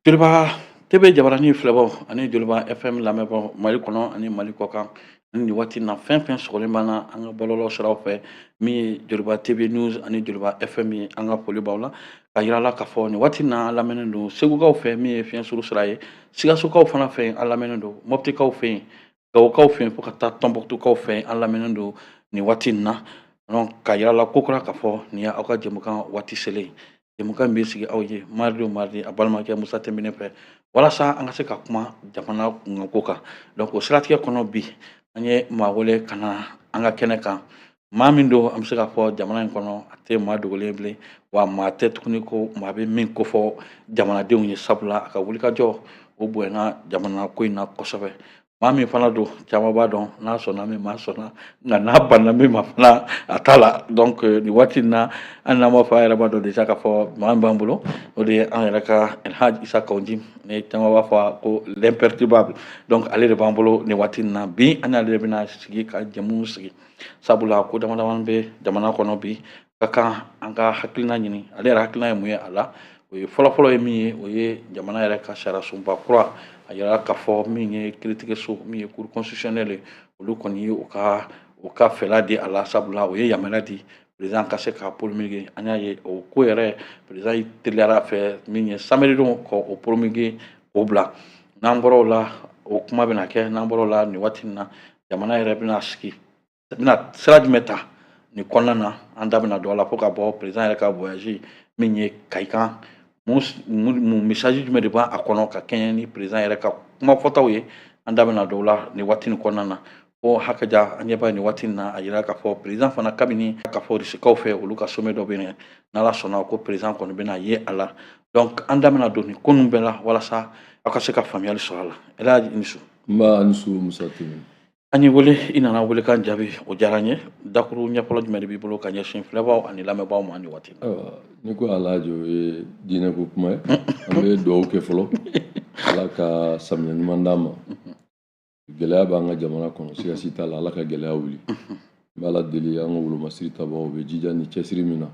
Joliba TV jabarani filɛbaw ani Joliba FM lamɛnbaaw, Mali kɔnɔ ani Mali kɔkan, ani nin waati na, fɛn fɛn sɔgɔlen b'an na an ka bɔlɔlɔ siraw fɛ, min ye Joliba TV News ani Joliba FM ye, an ka foli b'aw la, ka yira la k'a fɔ nin waati na, an lamɛnnen don Segukaw fɛ, min ye fiɲɛsuru sira ye, Sikasokaw fana fɛ, an lamɛnnen don Mɔptikaw fɛ yen, Gawokaw fɛ yen, fo ka taa Tɔnbɔkutukaw fɛ, an lamɛnnen don nin waati in na. Donc ka yira la kokura k'a fɔ nin y'aw ka jɛmukan waati selen, jɛmukan min bɛ sigi aw ye mardi o mardi, a balimakɛ Musa Tɛnbinɛ fɛ, walasa an ka se ka kuma jamana kunkanko kan. Donc o siratigɛ kɔnɔ, bi an ye maa wele ka na an ka kɛnɛ kan, maa min don, an bɛ se k'a fɔ jamana in kɔnɔ, a tɛ maa dogolen bilen, wa maa tɛ tuguni ko maa bɛ min kofɔ jamanadenw ye, sabula a ka wulikajɔ o bonyana jamana ko in na kosɛbɛ. Maa min fana don, caman b'a dɔn, n'a sɔnna min ma sɔnna, nka n'a banna min ma fana, a t'a la. Donc nin waati in na, hali n'an b'a fɔ, a yɛrɛ b'a dɔn déjà k'a fɔ maa min b'an bolo, o de ye an yɛrɛ ka Elhaji Isa Kawu Jim, ni caman b'a fɔ ko l'imperturbable. Donc ale de b'an bolo nin waati in na. Bi an n'ale de bɛna sigi ka jɛmu sigi, sabula ko dama dama bɛ jamana kɔnɔ bi, ka kan an ka hakilina ɲini. Ale yɛrɛ hakilina ye mun ye a la? O ye fɔlɔfɔlɔ ye min ye, o ye jamana yɛrɛ ka sariyasunba kura. A yira k'a fɔ min ye kiiritigɛso, min ye Cour constitutionnelle ye, olu kɔni ye u ka fɛla di a la, sabula o ye yamaruya di président ka se k'a promulguer. An y'a ye o ko yɛrɛ, président yi teliyara fɛ min ye samedi don ka o promulguer k'o bila. N'an bɔra o la, o kuma bɛna kɛ. N'an bɔra o la, nin waati in na, jamana yɛrɛ bɛna sigi, bɛna sira jumɛn ta nin kɔnɔna na? An da bɛna don a la, fo ka bɔ président yɛrɛ ka voyage min ye Kayikan, mun message jumɛn de b'a kɔnɔ ka kɛɲɛ ni président yɛrɛ ka kuma fɔtaw ye? An da bɛna don o la nin waati nin kɔnɔna na. Ko hakaja an ɲɛ b'a nin waati in na, a yira k'a fɔ président fana, kabini k'a fɔ Rusikaw fɛ, olu ka sommet dɔ bɛ yen, n'Ala sɔnna ko président kɔni bɛna ye a la. Donc an da bɛna don nin ko ninnu bɛɛ la, walasa aw ka se ka faamuyali sɔrɔ a la. Elhaji, i ni su. N b'a ni su, Musa Tɛmɛ. An ye wele, i nana welekan jaabi, o diyara n ye. Dakuru ɲɛfɔlɔ jumɛn de b'i bolo ka ɲɛsin filɛbaw ani lamɛnbaaw ma nin waati? Ayiwa, ni ko Alhaji, o ye diinɛ ko kuma ye. An bɛ dugawu kɛ fɔlɔ, Ala ka samiya ɲuman d'an ma. Gɛlɛya b'an ka jamana kɔnɔ, siga si t'a la, Ala ka gɛlɛya wuli. N bɛ Ala deli, an ka wolomasiri tabaw bɛ jija ni cɛsiri min na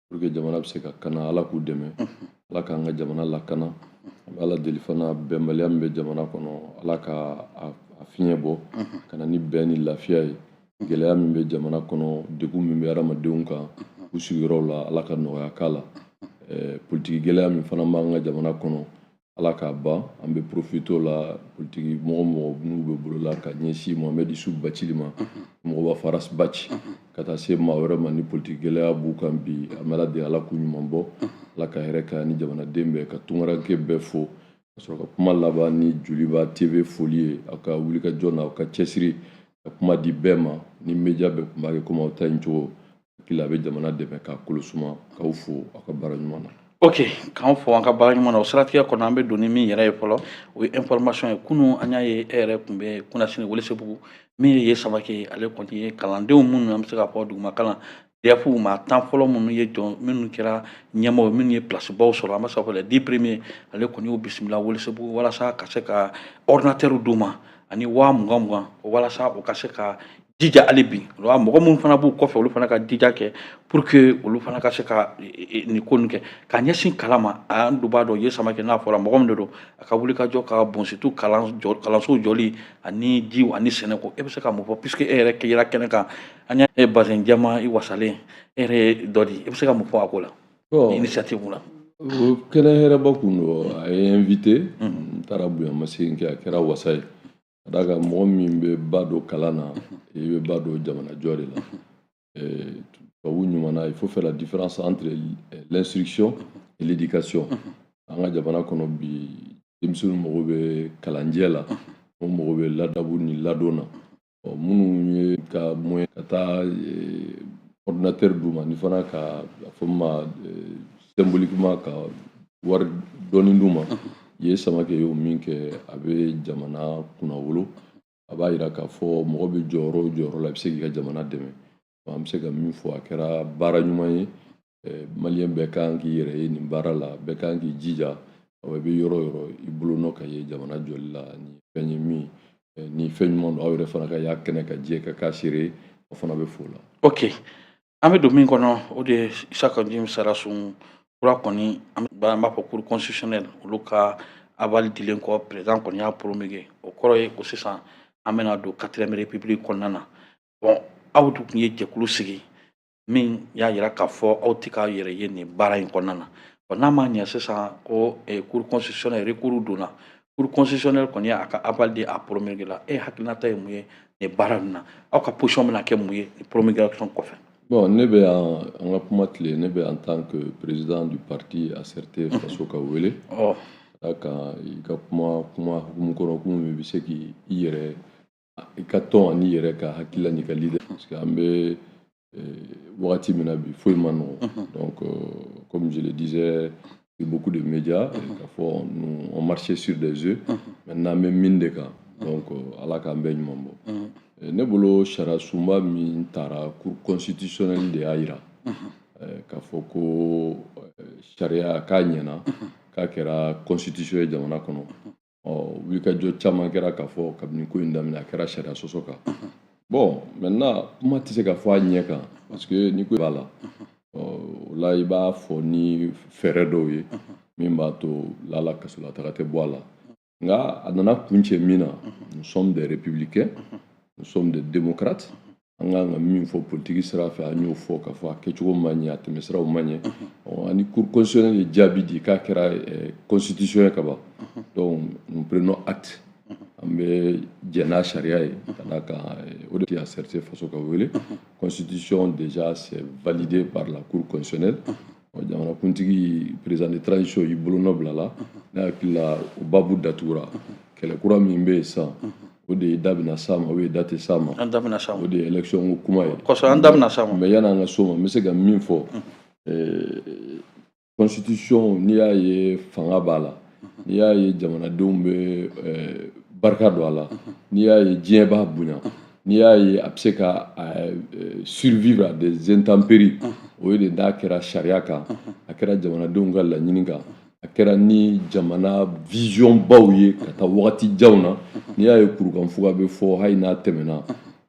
pour que jamana bɛ se ka kana, Ala k'u dɛmɛ, Ala k'an ka jamana lakana. An bɛ Ala deli fana, bɛnbaliya min bɛ jamana kɔnɔ, Ala ka a fiɲɛ bɔ ka na ni bɛn ni lafiya ye. Gɛlɛya min bɛ jamana kɔnɔ, degun min bɛ hadamadenw kan u sigiyɔrɔw la, Ala ka nɔgɔya k'a la. Politiki gɛlɛya min fana b'an ka jamana kɔnɔ, Ala k'a ban. An bɛ profiter o la, politiki mɔgɔ mɔgɔ n'u bɛ bolola ka ɲɛsin Mohamed Issuf Bathily ma, mɔgɔ b'a fɔ Ras Bath, ka taa se maa wɛrɛ ma, ni politiki gɛlɛya b'u kan bi, an bɛ Ala deli, Ala k'u ɲuman bɔ, Ala ka hɛrɛ kɛ ni jamanaden bɛɛ, ka tunkaranke bɛɛ fo, ka sɔrɔ ka kuma laban ni Joliba TV foli ye, aw ka wulikajɔ n'aw ka cɛsiri ka kuma di bɛɛ ma. Ni média bɛɛ tun b'a kɛ komi aw ta in cogo, hakili a bɛ jamana dɛmɛ k'a kolo suma. K'aw fo aw ka baara ɲuman na. Ok, k'an fɔ an ka baara ɲuman na. O siratigɛ kɔnɔ, an bɛ don ni min yɛrɛ ye fɔlɔ, o ye information ye. Kunun an y'a ye, e yɛrɛ tun bɛ Kunasini Welesebugu, min ye Samake, ale kɔni ye kalandenw minnu, an bɛ se k'a fɔ duguma kalan DEF maa 10 fɔlɔ minnu ye jɔn, minnu kɛra ɲɛmɔgɔ, minnu ye place baw sɔrɔ, an bɛ se k'a fɔ les 10 premiers, ale kɔni y'u bisimila Welesebugu walasa ka se ka ordinateur d'u ma ani 20 000 20, walasa u ka se ka jija hali bi. Wa mɔgɔ minnu fana b'u kɔfɛ, olu fana ka jija kɛ pour que olu fana ka se ka nin ko nin kɛ ka ɲɛsin kalan ma. An dun b'a dɔn, ye Samake, n'a fɔra mɔgɔ min de don, a ka wuli ka jɔ ka bon, surtout kalan jɔ, kalansow jɔli ani jiw ani sɛnɛko. E bɛ se ka mun fɔ, puisque e yɛrɛ yera kɛnɛ kan, an y'a bazin jɛman, i wasalen, e yɛrɛ ye dɔ di, e bɛ se ka mun fɔ a ko la, initiative la? O kɛnɛ hɛrɛba kun don. A ye invité, n taara bonyamasegin kɛ, a kɛra wasa ye, ka d'a kan mɔgɔ min bɛ ba don kalan na, i bɛ ba don jamanajɔ de la. Tubabu ɲuman na, il faut faire la différence entre l'instruction et l'éducation. An ka jamana kɔnɔ bi, denmisɛnninw mago bɛ kalanjɛ la, o mago bɛ ladabu ni ladon na. Ɔ minnu ye ka moyen ka taa ordinateur d'u ma, ni fana ka a fɔ min ma symboliquement ka wari dɔɔni d'u ma, ye Samake y'o min kɛ, a bɛ jamana kunnawolo. A b'a yira k'a fɔ mɔgɔ bɛ jɔyɔrɔ o jɔyɔrɔ la, i bɛ se k'i ka jamana dɛmɛ. An bɛ se ka min fɔ, a kɛra baara ɲuman ye. Maliyɛn bɛɛ kan k'i yɛrɛ ye nin baara la, bɛɛ kan k'i jija. I bɛ yɔrɔ o yɔrɔ, i bolo nɔ ka ye jamana jɔli la. Ni fɛn ye min ni fɛn ɲuman don, aw yɛrɛ fana ka y'a kɛnɛ ka jɛ ka k'a seere ye, aw fana bɛ fo o la. Ok, an bɛ don min kɔnɔ, o de ye Isa Kawu Jim sariyasun Kura kɔni, an b'a fɔ Cour constitutionnelle, olu ka aval dilen kɔ, président kɔni y'a promulgué. O kɔrɔ ye ko sisan an bɛna don quatrième république kɔnɔna na. Bon, aw dun tun ye jɛkulu sigi min y'a yira k'a fɔ aw tɛ k'aw yɛrɛ ye nin baara in kɔnɔna na. Bon, n'a ma ɲɛ sisan ko Cour constitutionnelle recours donna, Cour constitutionnelle kɔni y'a ka aval di, a promulgué la, e hakilinata ye mun ye nin baara nin na? Aw ka position bɛna kɛ mun ye nin promulgation kɔfɛ? Bon, ne bɛ yan, an ka kuma tile, ne bɛ en tant que président du parti ACRT Faso ka wele. Ka d'a kan i ka kuma, kuma hukumu kɔnɔ, kuma min bɛ se k'i yɛrɛ, i ka tɔn ani i yɛrɛ ka hakilila n'i ka leader, parce que an bɛ wagati min na bi, foyi ma nɔgɔn. Donc comme je le disais sur beaucoup de médias, k'a fɔ nous, on marchait sur des œufs. Maintenant an bɛ min de kan, donc Ala k'an bɛɛ ɲuman bɔ. Ne bolo, sariya sunba min taara, Cour constitutionnelle de y'a yira k'a fɔ ko sariya k'a ɲɛna, k'a kɛra constitution ye jamana kɔnɔ. Ɔ, wulikajɔ caman kɛra k'a fɔ kabini ko in daminɛ, a kɛra sariya sɔsɔ kan. Bon, maintenant kuma tɛ se ka fɔ a ɲɛ kan, parce que ni ko b'a la, o la i b'a fɔ ni fɛɛrɛ dɔw ye min b'a to lala kasolataga tɛ bɔ a la. Nka a nana kuncɛ min na, nous sommes des républicains, nous sommes des démocrates. An kan ka min fɔ politiki sira fɛ, an y'o fɔ k'a fɔ a kɛcogo ma ɲɛ, a tɛmɛsiraw ma ɲɛ. Ani Cour constitutionnelle ye jaabi di k'a kɛra constitution ye ka ban, donc nous prenons acte, an bɛ jɛn n'a sariya ye. Ka d'a kan o de ye ACRT Faso ka wele, constitution déjà, c'est validé par la Cour constitutionnelle. Jamanakuntigi, président de transition, y'i bolonɔ bila la. Ne hakili la, o babu datugura. Kɛlɛ kura min bɛ yen sisan, o de ye da bɛna s'a ma, o ye da tɛ s'a ma. An da bɛna s'a ma. O de ye élection ko kuma ye. Kosɛbɛ, an da bɛna s'a ma. Mais yanni an ka s'o ma, n bɛ se ka min fɔ, constitution, n'i y'a ye fanga b'a la, n'i y'a ye jamanadenw bɛ barika don a la, n'i y'a ye diɲɛ b'a bonya, n'i y'a ye a bɛ se ka survivre à des intempéries, o ye de n'a kɛra sariya kan, a kɛra jamanadenw ka laɲini kan, a kɛra ni jamana vision baw ye ka taa wagati janw na. N'i y'a ye kurukanfuga bɛ fɔ, hali n'a tɛmɛna,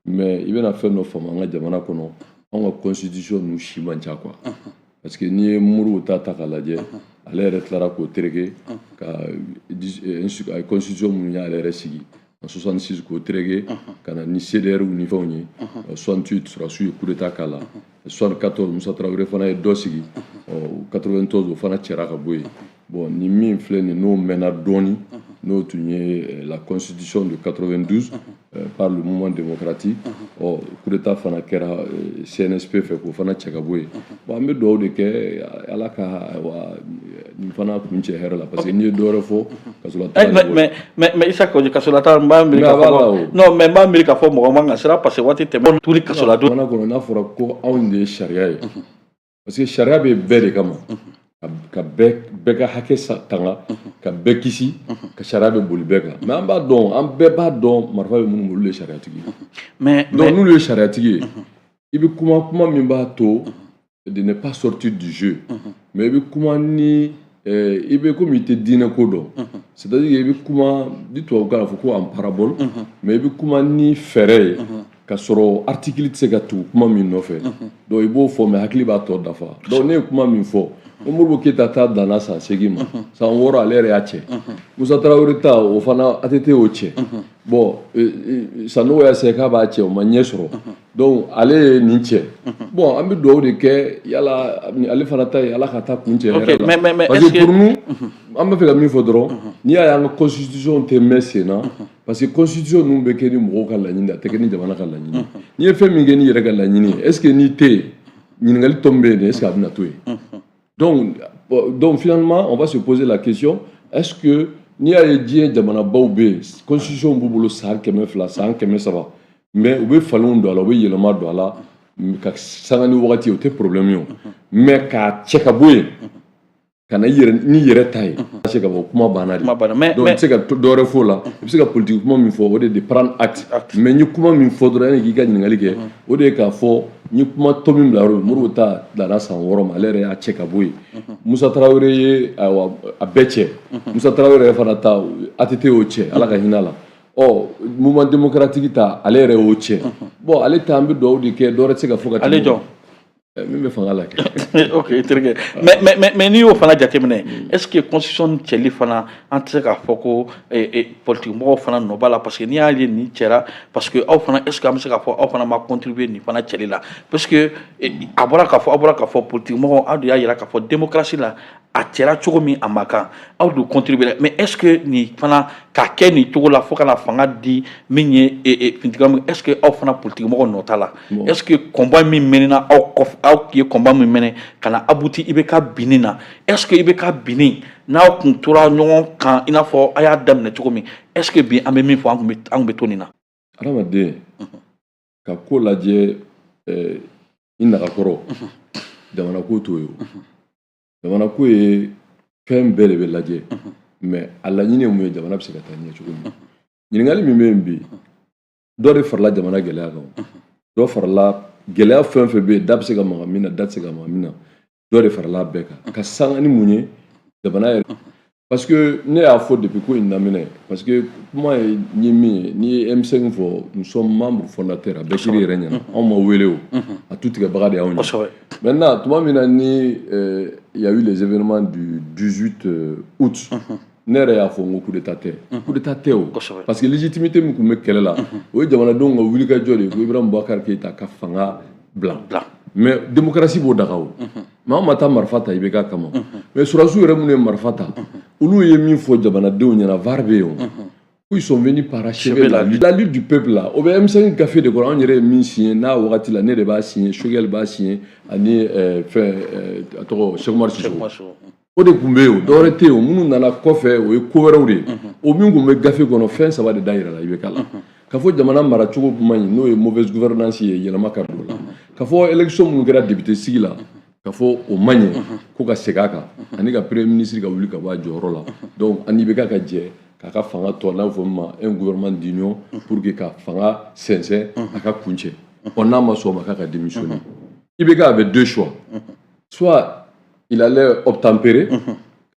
mais i bɛna fɛn dɔ faamu an ka jamana kɔnɔ, anw ka constitution ninnu si man ca quoi. Parce que n'i ye Modibo ta ta k'a lajɛ, ale yɛrɛ tilara k'o tereke ka a ye constitution minnu y'ale yɛrɛ sigi en 66 k'o tereke ka na ni CDR ni fɛnw ye. 68, sɔrɔdasiw ye coup d'état k'a la. 74, Musa Tarawele fana ye dɔ sigi. 91, o fana cɛra ka bɔ yen. Bon, ni min filɛ nin, n'o mɛnna dɔɔni, n'o tun ye la constitution de 92 par le mouvement démocratique, ɔ, coup d'état fana kɛra CNSP fɛ k'o fana cɛ ka bɔ yen. Bon, an bɛ dugawu de kɛ, Ala ka wa nin fana kun cɛ hɛrɛ la, parce que n'i ye dɔ wɛrɛ fɔ, kasolata. Mais Issa Kaou, kasolata, n b'a miiri k'a fɔ, non, mais n b'a miiri k'a fɔ mɔgɔ man ka siran, parce que waati tɛmɛ turi kasola don. Jamana kɔnɔ, n'a fɔra ko anw de ye sariya ye, parce que sariya bɛ bɛɛ de kama, ka bɛɛ ka hakɛ tanga, ka bɛɛ kisi, ka sariya bɛ boli bɛɛ kan. Mais an b'a dɔn, an bɛɛ b'a dɔn, marifa bɛ minnu bolo, olu ye sariyatigi ye. Mais donc n'olu ye sariyatigi ye, i bɛ kuma, kuma min b'a to de ne pas sortir du jeu. Mais i bɛ kuma ni i bɛ komi i tɛ diinɛ ko dɔn, c'est à dire i bɛ kuma ni tubabukan na fɔ ko en parabole, mais i bɛ kuma ni fɛɛrɛ ye ka sɔrɔ article tɛ se ka tugu kuma min nɔfɛ. Donc i b'o fɔ, mais hakili b'a tɔ dafa. Donc ne ye kuma min fɔ, ko Modibo Keyita ta danna san 8 ma, san 6, ale yɛrɛ y'a cɛ. Musa Tarawele ta, o fana ATT y'o cɛ. Bon, Sanogo y'a essayé k'a b'a cɛ, o ma ɲɛ sɔrɔ. Donc ale ye nin cɛ. Bon, an bɛ dugawu de kɛ, yala ale fana ta ye, Ala ka taa kun cɛ hɛrɛ la. Parce que pour nous, an bɛ fɛ ka min fɔ dɔrɔn, n'i y'a ye an ka constitution tɛ mɛn sen na, parce que constitution ninnu bɛ kɛ ni mɔgɔw ka laɲini, a tɛ kɛ ni jamana ka laɲini. N'i ye fɛn min kɛ n'i yɛrɛ ka laɲini ye, est ce que n'i tɛ yen, ɲininkali tɔ min bɛ yen, est ce que a bɛna to yen? Donc finalement, on va se poser la question, est-ce que n'i y'a ye diɲɛ jamanabaw bɛ yen, constitution b'u bolo san 200, san 300, mais u bɛ falenw don a la, u bɛ yɛlɛma don a la ka sanga ni wagati, o tɛ problème ye o. Mais k'a cɛ ka bɔ yen ka na i yɛrɛ n'i yɛrɛ ta ye, se ka bɔ, kuma banna de. Kuma banna, mais donc i tɛ se ka dɔ wɛrɛ fɔ o la. I bɛ se ka politique kuma min fɔ, o de prendre acte. Mais n ye kuma min fɔ dɔrɔn, yanni k'i ka ɲininkali kɛ, o de ye k'a fɔ n ye kuma tɔ min bila yɔrɔ min, Modibo ta danna san 6 ma, ale yɛrɛ y'a cɛ ka bɔ yen. Musa Tarawele ye, ayiwa, a bɛɛ cɛ. Musa Tarawele yɛrɛ fana ta, ATT y'o cɛ, Ala ka hinɛ a la. Ɔ, mouvement démocratique ta, ale yɛrɛ y'o cɛ. Bon, ale ta, an bɛ dugawu de kɛ, dɔ wɛrɛ tɛ se ka fɔ ka tɛmɛ. Ale jɔn? Min bɛ fanga la kɛ. Ok, terikɛ, mais n'i y'o fana jateminɛ, est ce que constitution cɛli fana, an tɛ se k'a fɔ ko politique mɔgɔw fana nɔ b'a la? Parce que n'i y'a ye nin cɛra, parce que aw fana, est ce que an bɛ se k'a fɔ aw fana ma contribuer nin fana cɛli la? Parce que a bɔra k'a fɔ, aw bɔra k'a fɔ politique mɔgɔw, aw de y'a jira k'a fɔ démocratie la, a cɛra cogo min, a ma kan, aw de contribuer. Mais est ce que nin fana ka kɛ nin cogo la fo ka na fanga di min ye finitigiw ma, est ce que aw fana politique mɔgɔw nɔ t'a la? Est ce que combat min mɛnna aw kɔfɛ, aw ye combat min mɛnɛ ka na abouti IBK binni na, est ce que IBK binni n'aw kun tora ɲɔgɔn kan i n'a fɔ a y'a daminɛ cogo min, est ce que bi an bɛ min fɔ, an kun bɛ to nin na? Adamaden ka ko lajɛ i nagakɔrɔ, jamana ko t'o ye. O jamana ko ye fɛn bɛɛ de bɛ lajɛ, mais a laɲini ye mun ye? Jamana bɛ se ka taa ɲɛ cogo min? Ɲininkali min bɛ yen bi, dɔ de farala jamana gɛlɛya kan, dɔ farala gɛlɛya fɛn fɛn bɛ yen, da bɛ se ka maga min na, da tɛ se ka maga min na, dɔ de farala bɛɛ kan ka sanga ni mun ye jamana yɛrɛ. Parce que ne y'a fɔ depuis ko in daminɛ, parce que kuma ye ni min ye, n'i ye M5 fɔ, nous sommes membres fondateurs, a bɛɛ kiri yɛrɛ ɲɛna, anw ma wele, o a tu tigɛbaga de y'anw ye. Maintenant, tuma min na ni il y a eu les événements du 18 août, ne yɛrɛ y'a fɔ n ko coup d'état tɛ, coup d'état tɛ o, parce que légitimité min tun bɛ kɛlɛ la, o ye jamanadenw ka wulikajɔ de ye ko Ibrahim Boubacar Keïta ka fanga bila. Mais démocratie b'o daga o, mais an ma taa marifa ta IBK kama. Mais sɔrɔdasiw yɛrɛ minnu ye marifa ta, olu ye min fɔ jamanadenw ɲɛna, VAR bɛ yen o, ils sont venus parachever la lutte du peuple là. O bɛ M5 gafe de kɔnɔ, anw yɛrɛ ye min signé n'a wagati la, ne de b'a signé, Choguel b'a signé, ani fɛn a tɔgɔ Cheikh Oumar Sissoko. O de tun bɛ yen, o dɔwɛrɛ tɛ yen. O minnu nana kɔfɛ, o ye ko wɛrɛw de ye. O min tun bɛ gafe kɔnɔ, fɛn saba de da yira la IBK la: ka fɔ jamana maracogo man ɲi, n'o ye mauvaise gouvernance ye, yɛlɛma ka don o la; ka fɔ élection minnu kɛra député sigi la, ka fɔ o man ɲɛ, ko ka segin a kan; ani ka premier ministre ka wuli ka bɔ a jɔyɔrɔ la. Donc ani IBK ka jɛ k'a ka fanga tɔ, n'a bɛ fɔ min ma un gouvernement d'union, pour que ka fanga sɛnsɛn a ka kuncɛ. Ɔ n'a ma sɔn o ma, k'a ka démissionner. IBK avait deux choix: soit il allait obtempérer,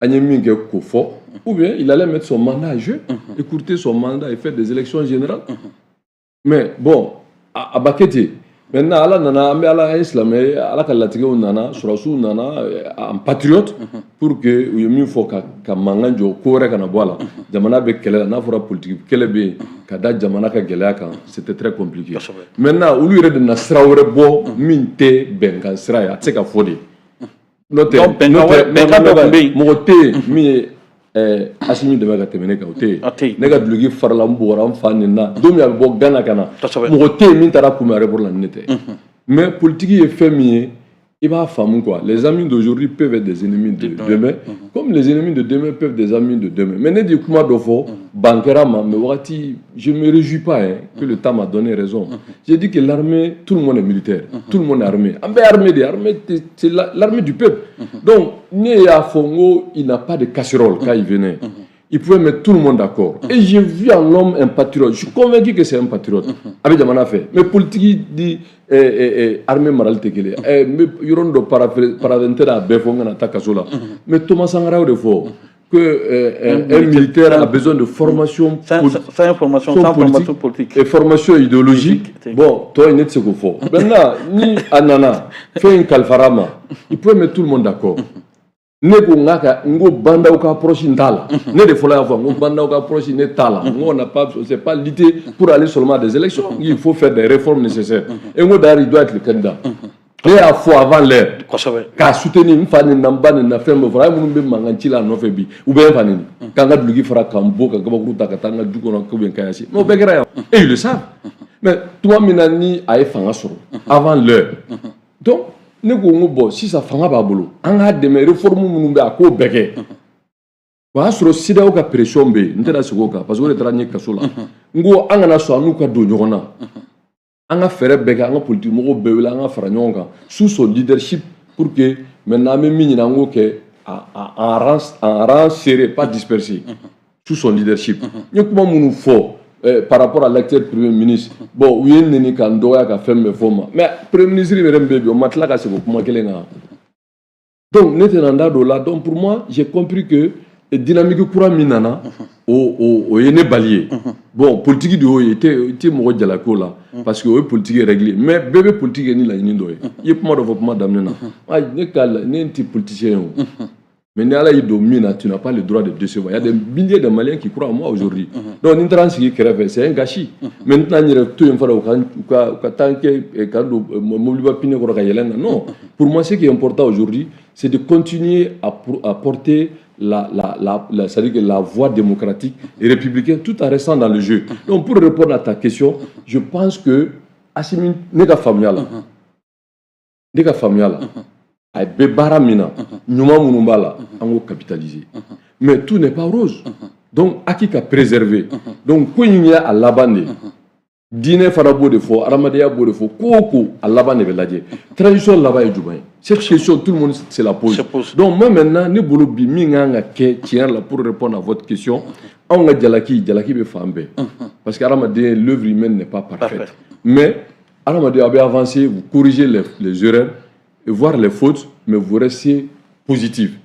an ye min kɛ k'o fɔ, ou bien il allait mettre son mandat à jeu, écourter son mandat et faire des élections générales. Mais bon, a ma kɛ ten. Maintenant, Ala nana, an bɛ Ala, an ye silamɛ ye, Ala ka latigɛw nana, sɔrɔdasiw nana en patriote pour que u ye min fɔ ka mankan jɔ, ko wɛrɛ kana bɔ a la. Jamana bɛ kɛlɛ la, n'a fɔra politique kɛlɛ bɛ yen ka da jamana ka gɛlɛya kan, c'était très compliqué. Maintenant, olu yɛrɛ de na sira wɛrɛ bɔ min tɛ bɛnkan sira ye, a tɛ se ka fɔ de. N'o tɛ, bɛnkan dɔ tun bɛ yen. Mɔgɔ tɛ yen min ye Asimi dɛmɛ ka tɛmɛ ne kan, o tɛ yen. Ne ka duloki farala, n bugɔra, n fa nin na don min a bɛ bɔ Gana ka na, mɔgɔ tɛ yen min taara kunbɛn aéroport la ni ne tɛ. Mais politique ye fɛn min ye, i b'a faamu quoi. Les amis d'aujourd'hui peuvent être des ennemis de demain, comme les ennemis de demain peuvent être des amis de demain. Mais ne de kuma dɔ fɔ, ban kɛra ma, mais wagati, je me réjouis pas hein, que le temps m'a donné raison. J'ai dit que l'armée, tout le monde est militaire, tout le monde est armé, an bɛɛ armée de, armée, c'est l'armée du peuple. Donc ne y'a fɔ n ko il n'a pas de casserole. Quand il venait, il pouvait mettre tout le monde d'accord. Et j'ai vu en l'homme un patriote. Je suis convaincu que c'est un patriote. A bɛ jamana fɛ. Mais politique di armée marali tɛ kelen ye. N bɛ yɔrɔnin dɔ paraphraser, n tɛna a bɛɛ fɔ, n kana taa kaso la. Mais Thomas Sankara y'o de fɔ que un militaire a besoin de formation, sans formation, sans formation politique et formation idéologique. Bon, toi, il ne tɛ se k'o fɔ. Maintenant, ni a nana fɛn in kalifara ma, il pouvait mettre tout le monde d'accord. Ne ko n k'a ka, n ko Bah N'Daw ka approche n t'a la. Ne de fɔlɔ y'a fɔ n ko Bah N'Daw ka approche ne t'a la. N ko on n'a pas, c'est pas lutter pour aller seulement à des élections, il faut faire des réformes nécessaires. Et n ko d'ailleurs, il doit être le candidat. Ne y'a fɔ avant l'heure k'a soutenir, n fa nin na, n ba nin na, fɛn bɛɛ fɔra. A ye minnu bɛ mankan ci la a nɔfɛ bi, u bɛ n fa nin k'an ka duloki fara, k'an bɔ ka gabakuru ta ka taa n ka du kɔnɔ k'u bɛ n kayasi. Mais o bɛɛ kɛra yan et ils le savent. Mais tuma min na ni a ye fanga sɔrɔ avant l'heure, donc ne ko n ko bon, sisan fanga b'a bolo, an k'a dɛmɛ, réforme minnu bɛ, a k'o bɛɛ kɛ. O y'a sɔrɔ CEDEAO ka pression bɛ yen, n tɛna segin o kan parce que o de taara n ye kaso la. N ko an kana sɔn an n'u ka don ɲɔgɔn na, an ka fɛɛrɛ bɛɛ kɛ, an ka politique mɔgɔw bɛɛ wele, an ka fara ɲɔgɔn kan sous son leadership pour que maintenant an bɛ min ɲini, an k'o kɛ en rang serré, pas dispersé, sous son leadership. N ye kuma minnu fɔ par rapport à l'actuel premier ministre, bon, u ye n neni ka n dɔgɔya ka fɛn bɛɛ fɔ n ma, mais premier ministre yɛrɛ min bɛ bi, o ma tila ka segin o kuma kelen kan. Donc ne tɛna n da don o la. Donc pour moi, j'ai compris que Dynamique kura min nana, o ye ne bali ye. Bon, politique de y'o ye, i tɛ mɔgɔ jalaki o la, parce que o ye politique règle. Mais bɛɛ bɛ politique kɛ ni laɲini dɔ ye. I ye kuma dɔ fɔ kuma daminɛ na, ne ka ne tɛ politicien ye o, mais ni Ala y'i don min na, tu n'as pas le droit de décevoir. Il y a des milliers de Maliens qui croient en moi aujourd'hui. Donc ni n taara n sigi kɛrɛfɛ, c'est un gâchis. Mais n tɛna n yɛrɛ to yen fana, u ka taa kɛ ka don mobiliba pneu kɔrɔ ka yɛlɛn na. Non, pour moi, ce qui est important aujourd'hui, c'est de continuer à porter la, c'est-à-dire que la voie démocratique et républicaine, tout en restant dans le jeu. Donc, pour répondre à ta question, je pense que Assimi, ne ka faamuya la, a bɛ baara min na, ɲuman minnu b'a la, an k'o capitaliser. Mais tout n'est pas rose. Donc, acquis ka préserver. Donc, ko in ye a laban de ye. Diinɛ fana b'o de fɔ, adamadenya b'o de fɔ, ko o ko, a laban de bɛ lajɛ. Transition laban ye jumɛn ye? Cette question, tout le monde se la pose. Donc moi maintenant, ne bolo bi, min kan ka kɛ tiɲɛ la, pour répondre à votre question, anw ka jalaki, jalaki bɛ fan bɛɛ, parce que hadamaden, l'œuvre humaine n'est pas parfaite, mais hadamaden, a bɛ avancer, vous corrigez les erreurs et voir les fautes, mais vous restez positif.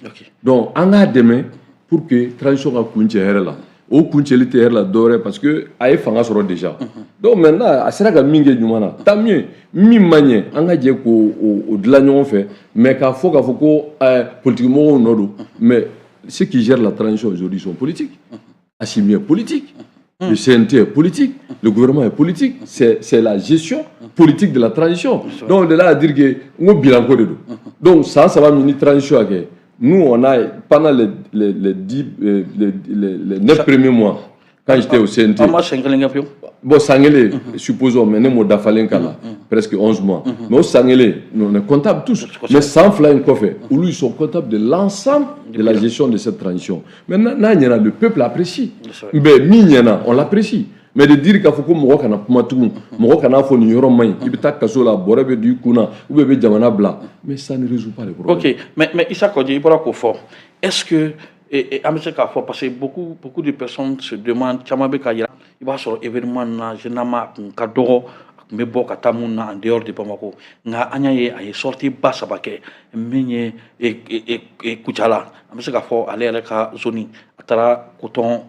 Donc an k'a dɛmɛ pour que transition ka kuncɛ hɛrɛ la. O kuncɛli tɛ hɛrɛ la dɔwɛrɛ, parce que a ye fanga sɔrɔ déjà. Donc maintenant, a sera ka min kɛ ɲuman na, tant mieux. Min ma ɲɛ, an ka jɛ k'o o dilan ɲɔgɔn fɛ. Mais k'a fɔ ko politique mɔgɔw nɔ don, mais ceux qui gèrent la transition aujourd'hui sont politiques. Assimi est politique, le CNT est politique, le gouvernement est politique. C'est la gestion politique de la transition. Donc de là à dire que n ko bilan ko de don. Donc san 3 min ni transition a kɛ, nous, on a, pendant les 10, les 9 premiers mois, quand j'étais au CNT. An ma san kelen kɛ pewu. Bon, san kelen, supposons, mais ne m'o dafalen k'a la, presque 11 mois. Mais o san kelen, nous, on est comptable tous. Mais san 2 in kɔfɛ, olu, ils sont comptables de l'ensemble de la gestion de cette transition. Maintenant, n'a ɲɛna, le peuple apprécie. Mais min ɲɛna, on l'apprécie. Mais de dire k'a fɔ ko mɔgɔ kana kuma tugun, mɔgɔ kana fɔ nin yɔrɔ man ɲi, i bɛ taa kaso la, bɔrɛ bɛ don i kun na, ou bien i bɛ jamana bila, mais ça ne résout pas le problème. Ok, mais Issa Kɔji, i bɔra k'o fɔ, est-ce que an bɛ se k'a fɔ, parce que beaucoup, beaucoup de personnes se demandent, caman bɛ ka yira, i b'a sɔrɔ événement na, généralement a kun ka dɔgɔ, a kun bɛ bɔ ka taa mun na en dehors de Bamako, nka an y'a ye a ye sortie ba saba kɛ min ye Kucala, an bɛ se k'a fɔ ale yɛrɛ ka zone, a taara coton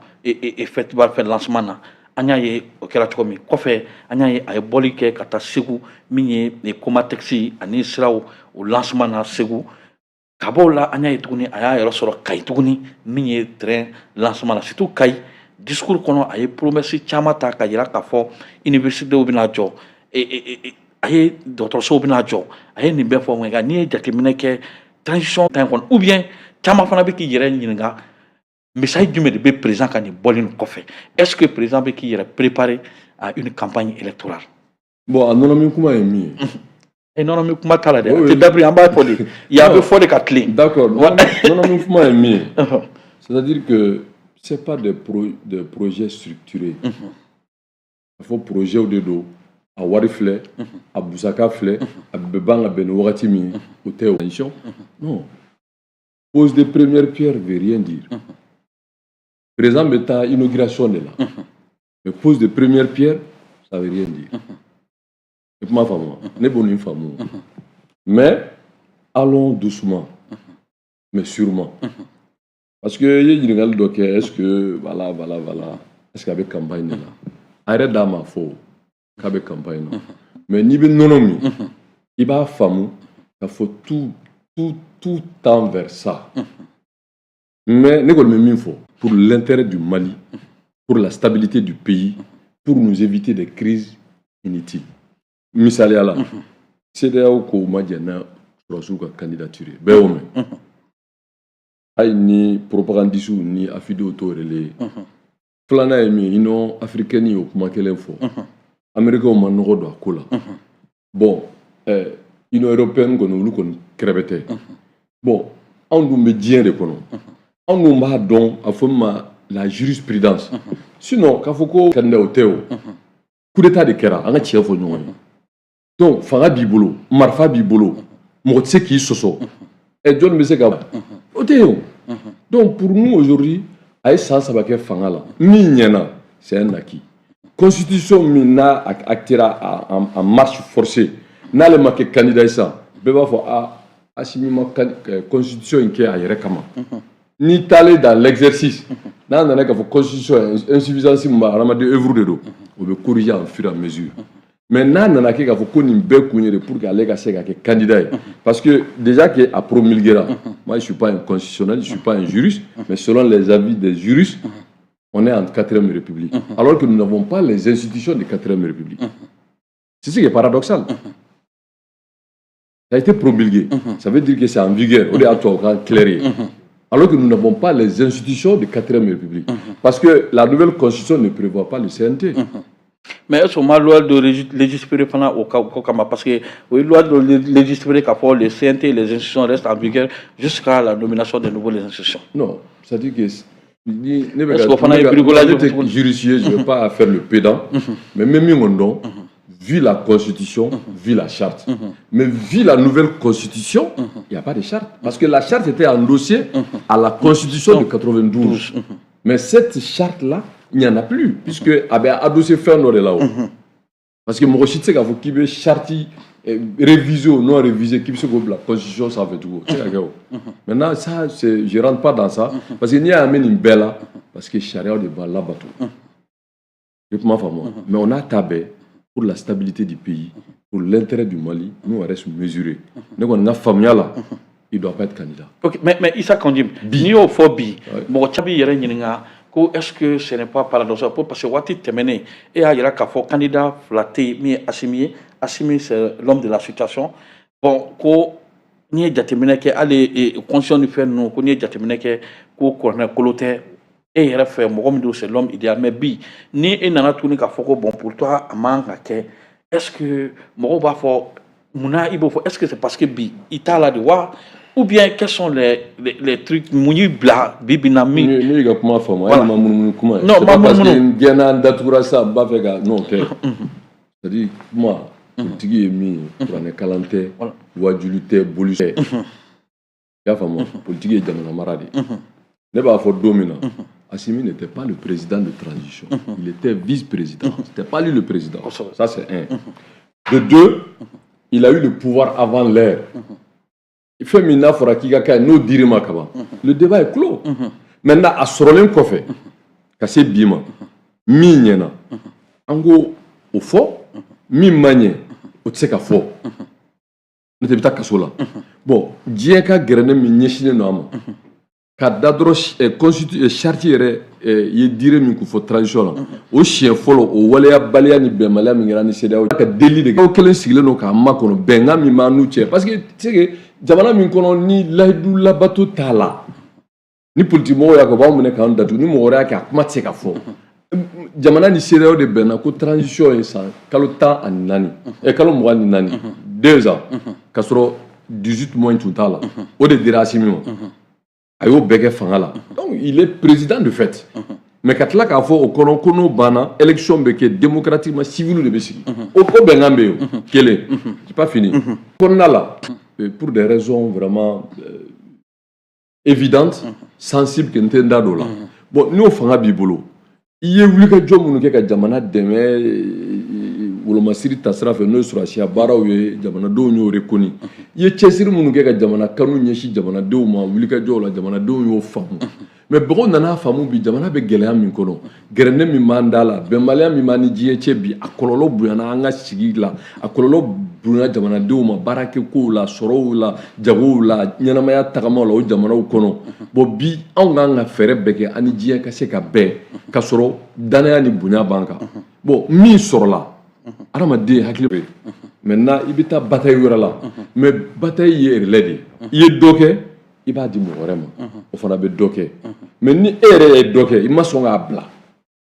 festival fɛn lancement na, an y'a ye o kɛra cogo min. Kɔfɛ, an y'a ye a ye bɔli kɛ ka taa Segu, min ye Comatex ani siraw o lancement na Segu. Ka bɔ o la, an y'a ye tuguni a y'a yɛrɛ sɔrɔ Kayi tuguni, min ye train lancement na. Surtout Kayi, discours kɔnɔ, a ye promesse caman ta ka yira k'a fɔ université bɛna jɔ, a ye dɔgɔtɔrɔsow bɛna jɔ, a ye nin bɛɛ fɔ. Nka n'i ye jateminɛ kɛ transition temps kɔnɔ, ou bien caman fana bɛ k'i yɛrɛ ɲininka, message jumɛn de bɛ président ka nin bɔli nin kɔfɛ? Est ce que président bɛ k'i yɛrɛ préparer à une campagne électorale? Bon, a nɔnɔmin kuma ye min ye. E, nɔnɔmin kuma t'a la dɛ, a tɛ dabiri, an b'a fɔ de yan, a bɛ fɔ de ka tilen. D'accord, nɔnɔmin kuma ye min ye, c'est-à-dire que c'est pas des projets structurés. A fɔ projet de don, a wari filɛ, a musaka filɛ, a bɛ ban ka bɛn ni wagati min ye, o tɛ o. Non, pose de première pierre veut rien dire. Président bɛ taa inauguration de la, mais pose de première pierre, ça veut rien dire. I kuma faamu wa? Ne b'o nin faamu. Mais allons doucement mais sûrement, parce que i ye ɲininkali dɔ kɛ, est-ce que voilà, voilà, voilà, est-ce que a bɛ campagne de la? A yɛrɛ d'a ma fɔ k'a bɛ campagne na, mais n'i bɛ nɔnɔ min, i b'a faamu k'a fɔ tout, tout, tout tend vers ça. Mais ne kɔni bɛ min fɔ, pour l'intérêt du Mali, pour la stabilité du pays, pour nous éviter des crises inutiles. Misaliya la, CEDEAO ko ma jɛn na sɔrɔdasiw ka candidature ye, bɛɛ y'o mɛn. Hali ni propagandistes ni afidew t'o relayer. Filanan ye min ye, Union africaine y'o kuma kelen fɔ. Américains ma nɔgɔ don a ko la. Bon, Union européenne kɔni, olu kɔni kɛrɛbɛ tɛ. Bon, anw dun bɛ diɲɛ de kɔnɔ, anw dun b'a dɔn, a fɔ min ma la jurisprudence. Sinon k'a fɔ ko candidat o tɛ, o coup d'état de kɛra, an ka tiɲɛ fɔ ɲɔgɔn ye. Donc fanga b'i bolo, marifa b'i bolo, mɔgɔ tɛ se k'i sɔsɔ. Ɛ, jɔnni bɛ se ka o tɛ yen o. Donc pour nous aujourd'hui, a ye san 3 kɛ fanga la, min ɲɛna, c'est un acquis. Constitution min n'a actera en marche forcée, n'ale ma kɛ candidat ye sisan, bɛɛ b'a fɔ a Assimi ma constitution in kɛ a yɛrɛ kama. N'i taalen dans l'exercice, n'a nana k'a fɔ constitution insuffisance min b'a hadamaden œuvre de don, o bɛ corriger en fur et à mesure. Mais n'a nana kɛ k'a fɔ ko nin bɛɛ kun ye de pour que ale ka se ka kɛ candidat ye, parce que déjà que a promulguera, moi je suis pas un constitutionnel, je suis pas un juriste, mais selon les avis des juristes, on est en quatrième république, alors que nous n'avons pas les institutions de quatrième république. C'est ce qui est paradoxal. Ça a été promulgué, ça veut dire que c'est en vigueur, o de y'a tubabukan clair ye, alors que nous n'avons pas les institutions de quatrième république, parce que la nouvelle constitution ne prévoit pas le CNT. Mais est-ce que ma loi de légiférer fana o ka ko kama? Parce que o ye loi de légiférer k'a fɔ le CNT et les institutions restent en vigueur jusqu'à la nomination des nouvelles institutions. Non, c'est-à-dire que ni ne bɛ Est-ce que o fana ye bricolage? Ne tɛ juriste ye, je vais pas faire le pédant, mais n bɛ min kɔni dɔn, vu la constitution, vu la charte, mais vu la nouvelle constitution, il n'y a pas de charte, parce que la charte était endossée à la constitution de 92, mais cette charte là, il n'y en a plus, puisque a bɛ adossé fɛn dɔ de la o, parce que mɔgɔ si tɛ se k'a fɔ k'i bɛ charte révisé ou non révisé k'i bɛ se k'o bila constitution sanfɛ tugun, o tɛ se ka kɛ o. Maintenant, ça c'est, je rentre pas dans ça, parce que n'i y'a mɛn nin bɛɛ la, parce que sariyaw de b'a labato, i kuma faamu. Mais on a ta bɛɛ pour la stabilité du pays, pour l'intérêt du Mali, nous on reste mesuré. Ne kɔni ka faamuya la, il doit pas être candidat. Ok, mais Issa Kaou N'Djim, n'i y'o fɔ bi, mɔgɔ caman b'i yɛrɛ ɲininka ko est-ce que ce n'est pas paradoxal? Parce que waati tɛmɛnen, e y'a yira k'a fɔ candidat fila tɛ yen min ye Assimi ye. Assimi, c'est l'homme de la situation. Bon, ko n'i ye jateminɛ kɛ, hali constitution ni fɛn ninnu, ko n'i ye jateminɛ kɛ, ko kuranɛ kolo tɛ e yɛrɛ fɛ mɔgɔ min don, c'est l'homme idéal. Mais bi, ni e nana tuguni k'a fɔ ko bon, pour toi, a man ka kɛ, est-ce que mɔgɔw b'a fɔ munna i b'o fɔ? Est-ce que c'est parce que bi i t'a la de wa, ou bien quels sont les trucs mun y'i bila bi bi in na min? Ne y'i ka kuma faamu, hali ma munumunu kuma ye. Non, c'est ma pas parce que munumunu. n gɛnna, n datugura sisan, n b'a fɛ ka non tɛ. C'est à dire, kuma politique ye min ye, kuranɛ kalan tɛ, wajulu tɛ, boli tɛ. I y'a faamu, politique ye jamana mara de ye. Ne b'a fɔ don min na, Assimi n'était pas le président de transition, il était vice-président, c'était pas lui le président. Ça c'est un. De deux, il a eu le pouvoir avant l'heure. Fɛn min n'a fɔra k'i ka kɛ, n'o dir'i ma kaban, le débat est clos. Maintenant, a sɔrɔlen kɔfɛ ka se bi ma, min ɲɛna, an ko o fɔ, min ma ɲɛ, o tɛ se ka fɔ, n'o tɛ i bɛ taa kaso la. Bon, diɲɛ ka gɛrɛnɛ min ɲɛsinnen don a ma ka da dɔrɔn, constitu charte yɛrɛ ye durée min kun fɔ transition na, o siɲɛ fɔlɔ, o waleyabaliya ni bɛnbaliya min kɛra ni CEDEAO ka deli de kɛ, kelen sigilen don k'a makɔnɔ bɛnkan min b'an n'u cɛ, parce que tu sais que jamana min kɔnɔ ni layidu labato t'a la, ni politique mɔgɔw y'a kɛ, u b'anw minɛ k'an datugu, ni mɔgɔ wɛrɛ y'a kɛ, a kuma tɛ se ka fɔ. Jamana ni CEDEAO de bɛnna ko transition ye san kalo 14, kalo 24, 2 ans, ka sɔrɔ 18 mois tun t'a la, o de dira Assimi ma, a y'o bɛɛ kɛ fanga la. Donc il est président de fait, mais ka tila k'a fɔ o kɔnɔ ko n'o banna, élection bɛ kɛ démocratiquement, civil de bɛ sigi, o bɛnkan bɛ yen. O kelen, c'est pas fini kɔnɔna la, pour des raisons vraiment évidentes, sensibles, que n tɛ n da don o la. Bon, n'o fanga b'i bolo, i ye wulikajɔ minnu kɛ ka jamana dɛmɛ wolomasiri tasira fɛ, n'o ye sɔrɔdasiya baaraw ye, jamanadenw y'o reconnu. I ye cɛsiri minnu kɛ ka jamana kanu ɲɛsin jamanadenw ma wulikajɔw la, jamanadenw y'o faamu. Mais mɔgɔw nana faamu bi, jamana bɛ gɛlɛya min kɔnɔ, gɛrɛndɛ min b'an da la, bɛnbaliya min b'an ni diɲɛ cɛ bi, a kɔlɔlɔ bonyana an ka sigi la, a kɔlɔlɔ bonyana jamanadenw ma baarakɛkow la, sɔrɔw la, jagow la, ɲɛnamaya tagamaw la o jamanaw kɔnɔ. Bon, bi anw k'an ka fɛɛrɛ bɛɛ kɛ an ni diɲɛ ka se ka bɛn, ka sɔrɔ danaya ni bonya b'an kan. Bon, min sɔrɔla, adamaden hakili bɛ maintenant, i bɛ taa bataille wɛrɛ la, mais bataille ye relais de ye. I ye dɔ kɛ, i b'a di mɔgɔ wɛrɛ ma, o fana bɛ dɔ kɛ. Mais ni e yɛrɛ ye dɔ kɛ, i ma sɔn k'a bila,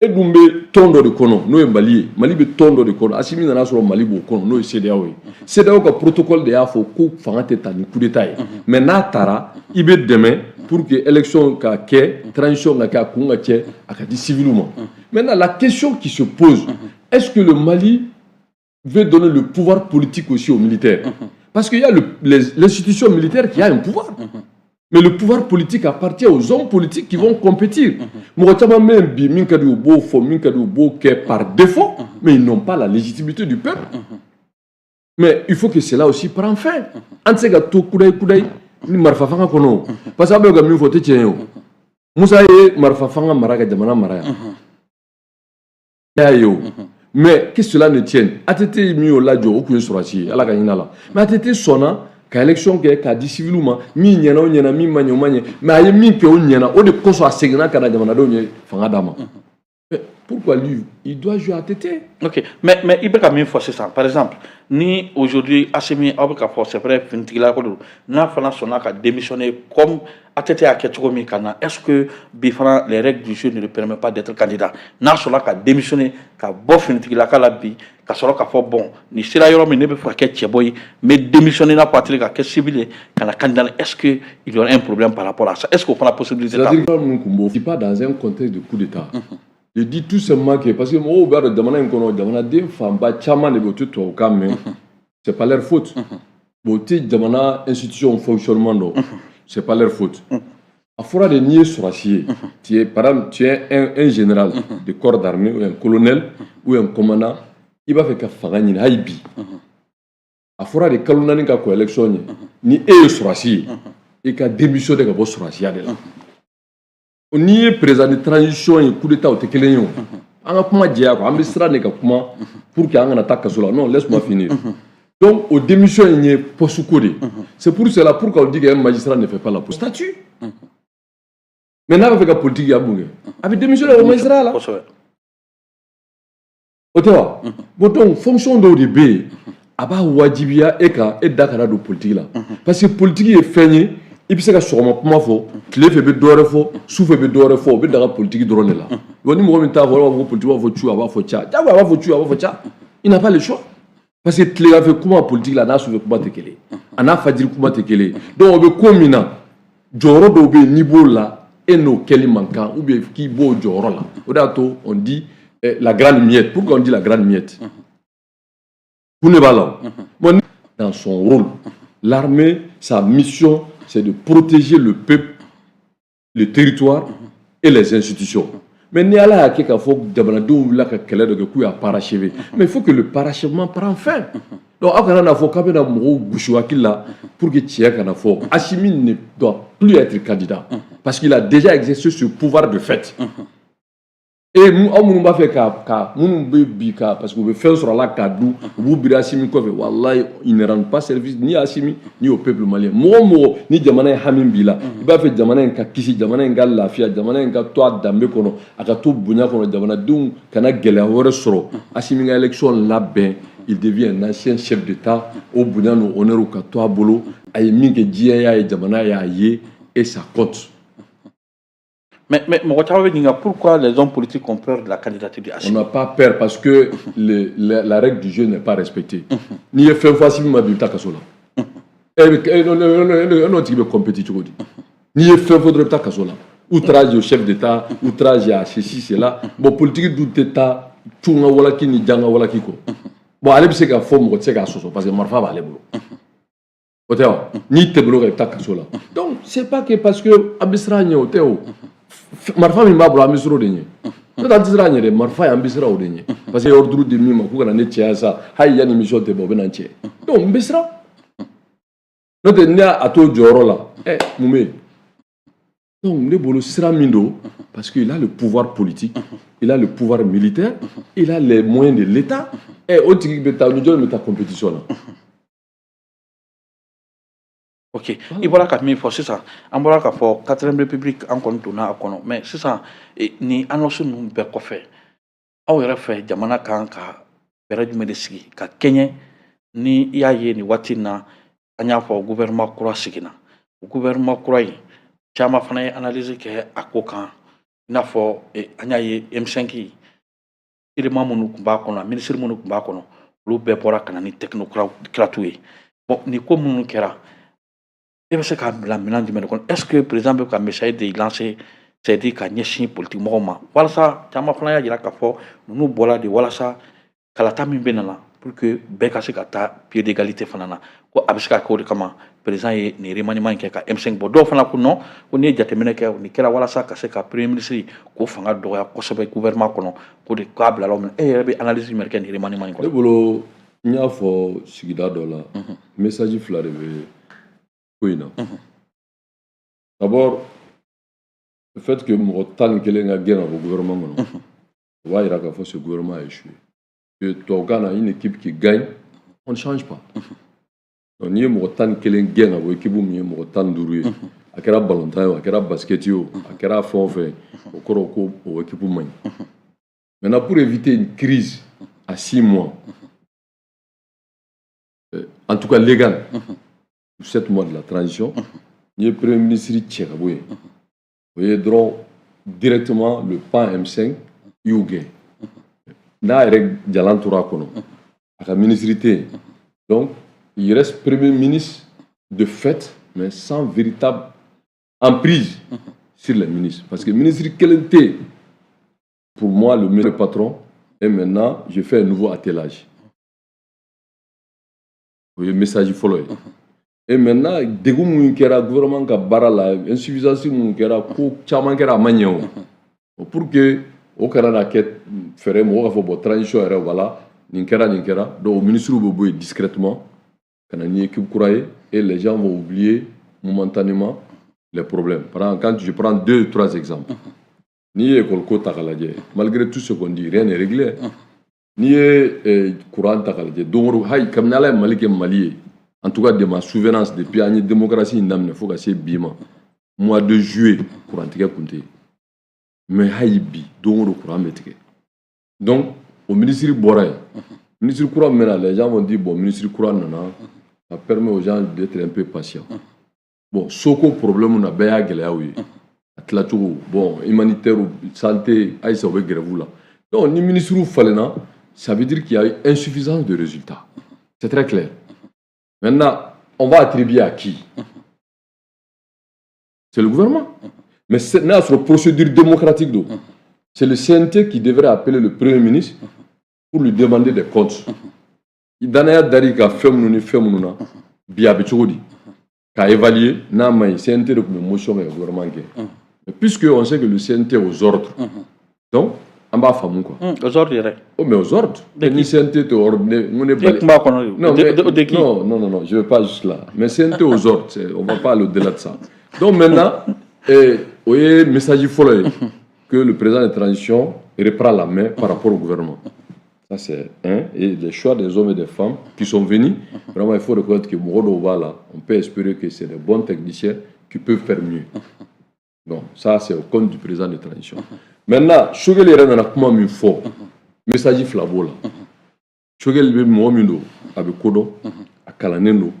e dun bɛ tɔn dɔ de kɔnɔ, n'o ye Mali ye. Mali bɛ tɔn dɔ de kɔnɔ, Assimi nana sɔrɔ Mali b'o kɔnɔ, n'o ye CEDEAO ye. CEDEAO ka protocole de y'a fɔ ko fanga tɛ ta ni coup d'état ye, mais n'a taara, i bɛ dɛmɛ pour que élection ka kɛ, transition ka kɛ, a kun ka cɛ, a ka di civil ma. Maintenant, la question qui se pose, est-ce que le Mali veut donner le pouvoir politique aussi aux militaires? Parce qu'il y a l'institution militaire qui a un pouvoir. Mais le pouvoir politique appartient aux hommes politiques qui vont compétir. Mɔgɔ caman bɛ yen bi, min ka di u b'o fɔ, min ka di u b'o kɛ par défaut, mais ils n'ont pas la légitimité du peuple. Mais il faut que cela aussi prenne fin. An tɛ se ka to kudayi kudayi. Ni marifa fanga kɔnɔ, parce que aw bɛ ka min fɔ, o tɛ tiɲɛ ye. O Musa ye marifa fanga mara ka jamana mara yan, y'a ye o. Mais que cela ne tienne, ATT min y'o lajɔ, o tun ye sɔrɔdasi ye, Ala ka hinɛ la. Mais ATT sɔnna ka élection kɛ k'a di civil ma. Min ɲɛna, o ɲɛna, min ma ɲɛ, o ma ɲɛ. Mais a ye min kɛ, o ɲɛna. O de kosɔn a seginna ka na, jamanadenw ye fanga d'a ma. Mais pourquoi lui, il doit jouer ATT? Ok, mais i bɛ ka min fɔ sisan, par exemple, ni aujourd'hui Assimi, aw bɛ ka fɔ, c'est vrai, finitigila ko don, n'a fana sɔnna ka démissionner comme ATT y'a kɛ cogo min ka na, est-ce que bi fana les règles du jeu ne le permet pas d'être candidat? N'a sɔnna ka démissionner ka bɔ finitigilaka la bi, ka sɔrɔ k'a fɔ bon, nin sera yɔrɔ min, ne bɛ fɛ ka kɛ cɛbɔ ye, n bɛ démissionner n'a fɔ ATT ka kɛ civil ye ka na candidat, est-ce que il y aura un problème par rapport à ça? Est-ce que o fana possibilité t'a la? C'est-à-dire ninnu kun b'o pas dans un contexte de coup d'État. Je dis tout simplement que, parce que mɔgɔw b'a dɔn, jamana in kɔnɔ, jamanaden fanba caman de bɛ, o tɛ tubabukan mɛn, c'est pas leur faute. Bon, o tɛ jamana institution fonctionnement dɔn, c'est pas leur faute. A fɔra de, n'i ye sɔrɔdasi ye, tu es, par exemple, tu es un général de corps d'armée ou un colonel ou un commandant, i b'a fɛ ka fanga ɲini hali bi, a fɔra de kalo 4 ka kɔn élection ɲɛ, ni e ye sɔrɔdasi ye, i ka démissionner ka bɔ sɔrɔdasiya de la. N'i ye président de transition ye, coup d'état, o tɛ kelen ye. O an ka kuma jɛya quoi, an bɛ siran de ka kuma pour que an kana taa kaso la. Non, laisse-moi finir. Donc o démission in ye poste ko de ye. C'est pour cela, pour qu'on dit qu'un magistrat ne fait pas la statut, mais n'a b'a fɛ ka politique, a mun kɛ? A bɛ démissionner o magistrat la. O tɛ wa? Bon, donc fonction dɔw de bɛ yen, a b'a wajibiya e kan, e da kana don politique la, parce que politique ye fɛn ye, i bɛ se ka sɔgɔma kuma fɔ, tile fɛ i bɛ dɔ wɛrɛ fɔ, su fɛ i bɛ dɔ wɛrɛ fɔ. O bɛ daga politique dɔrɔn de la. Bon, ni mɔgɔ min t'a fɔ, olu b'a fɔ ko politique b'a fɔ cu, a b'a fɔ ca, jagoya a b'a fɔ cu, a b'a fɔ ca. Il n'a pas le choix, parce que tileganfɛ kuma politique la, n'a sufɛ kuma tɛ kelen ye, a n'a fajiri kuma tɛ kelen ye. Donc o bɛ ko min na, jɔyɔrɔ dɔw bɛ yen, n'i b'o la, e n'o kɛli man kan, ou bien k'i b'o jɔyɔrɔ la. O de y'a to on dit la grande muette. Pourquoi on dit la grande muette? Kun de b'a la o. Bon, dans son rôle, l'armée, sa mission, c'est de protéger le peuple, le territoire et les institutions. Mais ni Ala y'a kɛ k'a fɔ jamanadenw wulila ka kɛlɛ dɔ kɛ k'u y'a parachever, mais il faut que le parachèvement prenne fin. Donc aw kana n'a fɔ k'a bɛna mɔgɔw gosi hakili la pour que tiɲɛ kana fɔ. Assimi ne doit plus être candidat parce qu'il a déjà exercé ce pouvoir de fait. Et aw minnu b'a fɛ ka minnu bɛ bi ka, parce que u bɛ fɛn sɔrɔ a la k'a dun, u b'u biri Assimi kɔfɛ, walayi, ils ne rendent pas service ni à Assimi ni au peuple malien. Mɔgɔ o mɔgɔ ni jamana in hami b'i la, i b'a fɛ jamana in ka kisi, jamana in ka lafiya, jamana in ka to a danbe kɔnɔ, a ka to bonya kɔnɔ, jamanadenw kana gɛlɛya wɛrɛ sɔrɔ, Assimi ka élection labɛn. Il devient un ancien chef d'État, o bonya n'o honneur ka to a bolo. A ye min kɛ, diɲɛ y'a ye, jamana y'a ye, et ça compte. Mais mɔgɔ caman bɛ ɲininka pourquoi les hommes politiques ont peur de la candidature de On Assimi. n'a pas peur parce que la règle du jeu n'est pas respectée. N'i ye fɛn fɔ Assimi ma bi, i bɛ taa kaso la. E bɛ e n'o tigi bɛ compétir cogo di? N'i ye fɛn fɔ dɔrɔn, i bɛ taa kaso la. Outrage au chef d'État, outrage à ceci, cela. Bon, politique dun tɛ taa cun ka walaki ni jan ka walaki kɔ. Bon, ale bɛ se ka fɔ, mɔgɔ tɛ se k'a sɔsɔ parce que marifa b'ale bolo. O tɛ wa? N'i tɛmɛn'o kan, i bɛ taa kaso la. Donc c'est pas que parce que an bɛ siran a ɲɛ, o tɛ o. Marifa min b'a bolo, an bɛ siran o de ɲɛ. N'o tɛ, an tɛ siran a ɲɛ dɛ, marifa ye, an bɛ siran o de ɲɛ. Parce que ordre di min ma k'u kana ne cɛ sa, hali yanni mission tɛ bɔ, u bɛ na n cɛ. Donc n bɛ siran. N'o tɛ, n'i y'a t'o jɔyɔrɔ la, ɛ mun bɛ yen? Donc ne bolo, sira min don, parce qu'il a le pouvoir politique, il a le pouvoir militaire, il a les moyens de l'État. Ɛ o tigi bɛ taa ni jɔn bɛ taa compétition na? Ok, i bɔra ka min fɔ sisan, an bɔra k'a fɔ quatrième république, an kɔni donna a kɔnɔ. Mais sisan nin annonce ninnu bɛɛ kɔfɛ, aw yɛrɛ fɛ, jamana kan ka fɛɛrɛ jumɛn de sigi ka kɛɲɛ ni i y'a ye nin waati in na, an y'a fɔ gouvernement kura siginna? O gouvernement kura in, caman fana ye analyse kɛ a ko kan, i n'a fɔ an y'a ye M5 élément minnu tun b'a kɔnɔ, ministre minnu tun b'a kɔnɔ, olu bɛɛ bɔra ka na ni technocrate ye. Bon, nin ko minnu kɛra, e bɛ se k'a bila minɛn jumɛn de kɔnɔ? Est ce que président bɛ ka message de lancer, c'est à dire ka ɲɛsin politique mɔgɔw ma, walasa caman fana y'a jira k'a fɔ ninnu bɔra de walasa kalata min bɛ na, pour que bɛɛ ka se ka taa pied d'égalité fana na, ko a bɛ se ka kɛ o de kama président ye nin remaniement in kɛ ka M5 bɔ? Dɔw fana ko non, ko n'i ye jateminɛ kɛ, nin kɛra walasa ka se ka premier ministre k'o fanga dɔgɔya kosɛbɛ gouvernement kɔnɔ, ko de k'a bila o minɛ. E yɛrɛ bɛ analyse jumɛn kɛ nin remaniement in kɔnɔ? Ne bolo, n y'a fɔ sigida dɔ la, message fila de bɛ ko in na. D'abord, le fait que mɔgɔ 11 ka gɛn ka bɔ gouvernement kɔnɔ, o b'a yira k'a fɔ ce gouvernement a échoué. Que tubabukan na, une équipe qui gagne, on ne change pas. Donc n'i ye mɔgɔ 11 gɛn ka bɔ équipe min ye mɔgɔ 15 ye, a kɛra balontan ye o, a kɛra basket ye o, a kɛra fɛn o fɛn ye, o kɔrɔ ko o équipe man ɲi. Maintenant, pour éviter une crise à 6 mois, en tout cas légal, 7 mois de la transition, n'i ye premier ministre cɛ ka bɔ yen, o ye dɔrɔn directement le PAM M5 y'u gɛn. N'a yɛrɛ jalan tora a kɔnɔ, a ka ministre tɛ yen. Donc il reste premier ministre de fait, mais sans véritable emprise sur les ministres, parce que ministre kelen tɛ yen. Pour moi, le meilleur patron, et maintenant je fais un nouveau attelage. O ye message fɔlɔ ye. Et maintenant, degun mun kɛra gouvernement ka baara la, insuffisance mun kɛra, ko caman kɛra, a ma ɲɛ. O pour que o kana na kɛ fɛɛrɛ mɔgɔ k'a fɔ bon, transition yɛrɛ, voilà, nin kɛra, nin kɛra. Donc o ministres bɛ bɔ yen discrètement ka na ni équipe kura ye, et les gens vont oublier momentanément les problèmes. Par exemple, quand je prends deux, trois exemples, n'i ye école ko ta k'a lajɛ, malgré tout ce qu'on dit, rien n'est réglé. N'i ye courant ta k'a lajɛ, don o don, hayi, kabini Ala ye Mali kɛ Mali ye, en tout cas de ma souvenance, depuis an ye démocratie in daminɛ fo ka se bi ma, mois de juillet courant tigɛ kun tɛ yen, mais hali bi, don o don courant bɛ tigɛ. Donc o ministre bɔra yen, ministre kura min bɛ na, les gens vont dire bon, ministre kura nana, ça permet aux gens d'être un peu patients. Bon, soko problème na, bɛɛ y'a gɛlɛyaw ye, a tilacogo, bon, humanitaire, santé, ayisa u bɛ grève la. Donc ni ministre falenna, ça veut dire qu'il y a eu insuffisance de résultats, c'est très clair. Maintenant, on va attribuer à qui? C'est le gouvernement. Mais n'a sɔrɔ procédure démocratique don, c'est le CNT qui devrait appeler le premier ministre pour lui demander des comptes. Danaya dar'i ka fɛn minnu ni fɛn minnu na, bi a bɛ cogo di, k'a évaluer. N'a ma ɲi, CNT de tun bɛ motion kɛ gouvernement kɛ. Mais puisque on sait que le CNT est aux ordres, donc an b'a faamu quoi. Aux ordres yɛrɛ. Oh, mais aux ordres. Ni CNT tɛ ordre, ne n ko ne E tun b'a kɔnɔ. Non, mais, de qui? Non, non, non, non, je ne vais pas jusque là. Mais CNT aux ordres, on ne va pas aller au-delà de ça. Donc maintenant, o ye message fɔlɔ ye que le président de transition reprend la main par rapport au gouvernement. Ça, c'est un. Et les choix des hommes et des femmes qui sont venus, vraiment, il faut reconnaître que mɔgɔ dɔw b'a la, on peut espérer que c'est des bons techniciens qui peuvent faire mieux. Bon, ça, c'est au compte du président de transition. Maintenant, Choguel yɛrɛ nana kuma min fɔ, message fila b'o la. Choguel bɛ mɔgɔ min don, a bɛ ko dɔn, a kalannen don,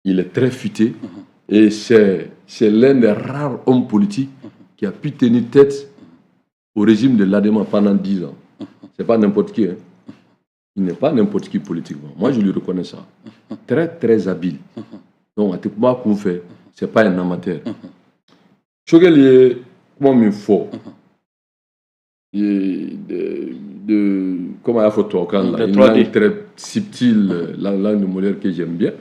il est très futé et c'est l'un des rares hommes politiques qui a pu tenir tête au régime de l'ADEMA pendant 10 ans. C'est pas n'importe qui, hein. Il n'est pas n'importe qui politiquement. Moi, je lui reconnais ça. Très, très habile. Donc, a tɛ kuma kun fɛ, c'est pas un amateur. Choguel ye kuma min fɔ, de, comment a y'a fɔ tubabukan la, De une 3D. Langue très subtile, la langue de Molière que j'aime bien.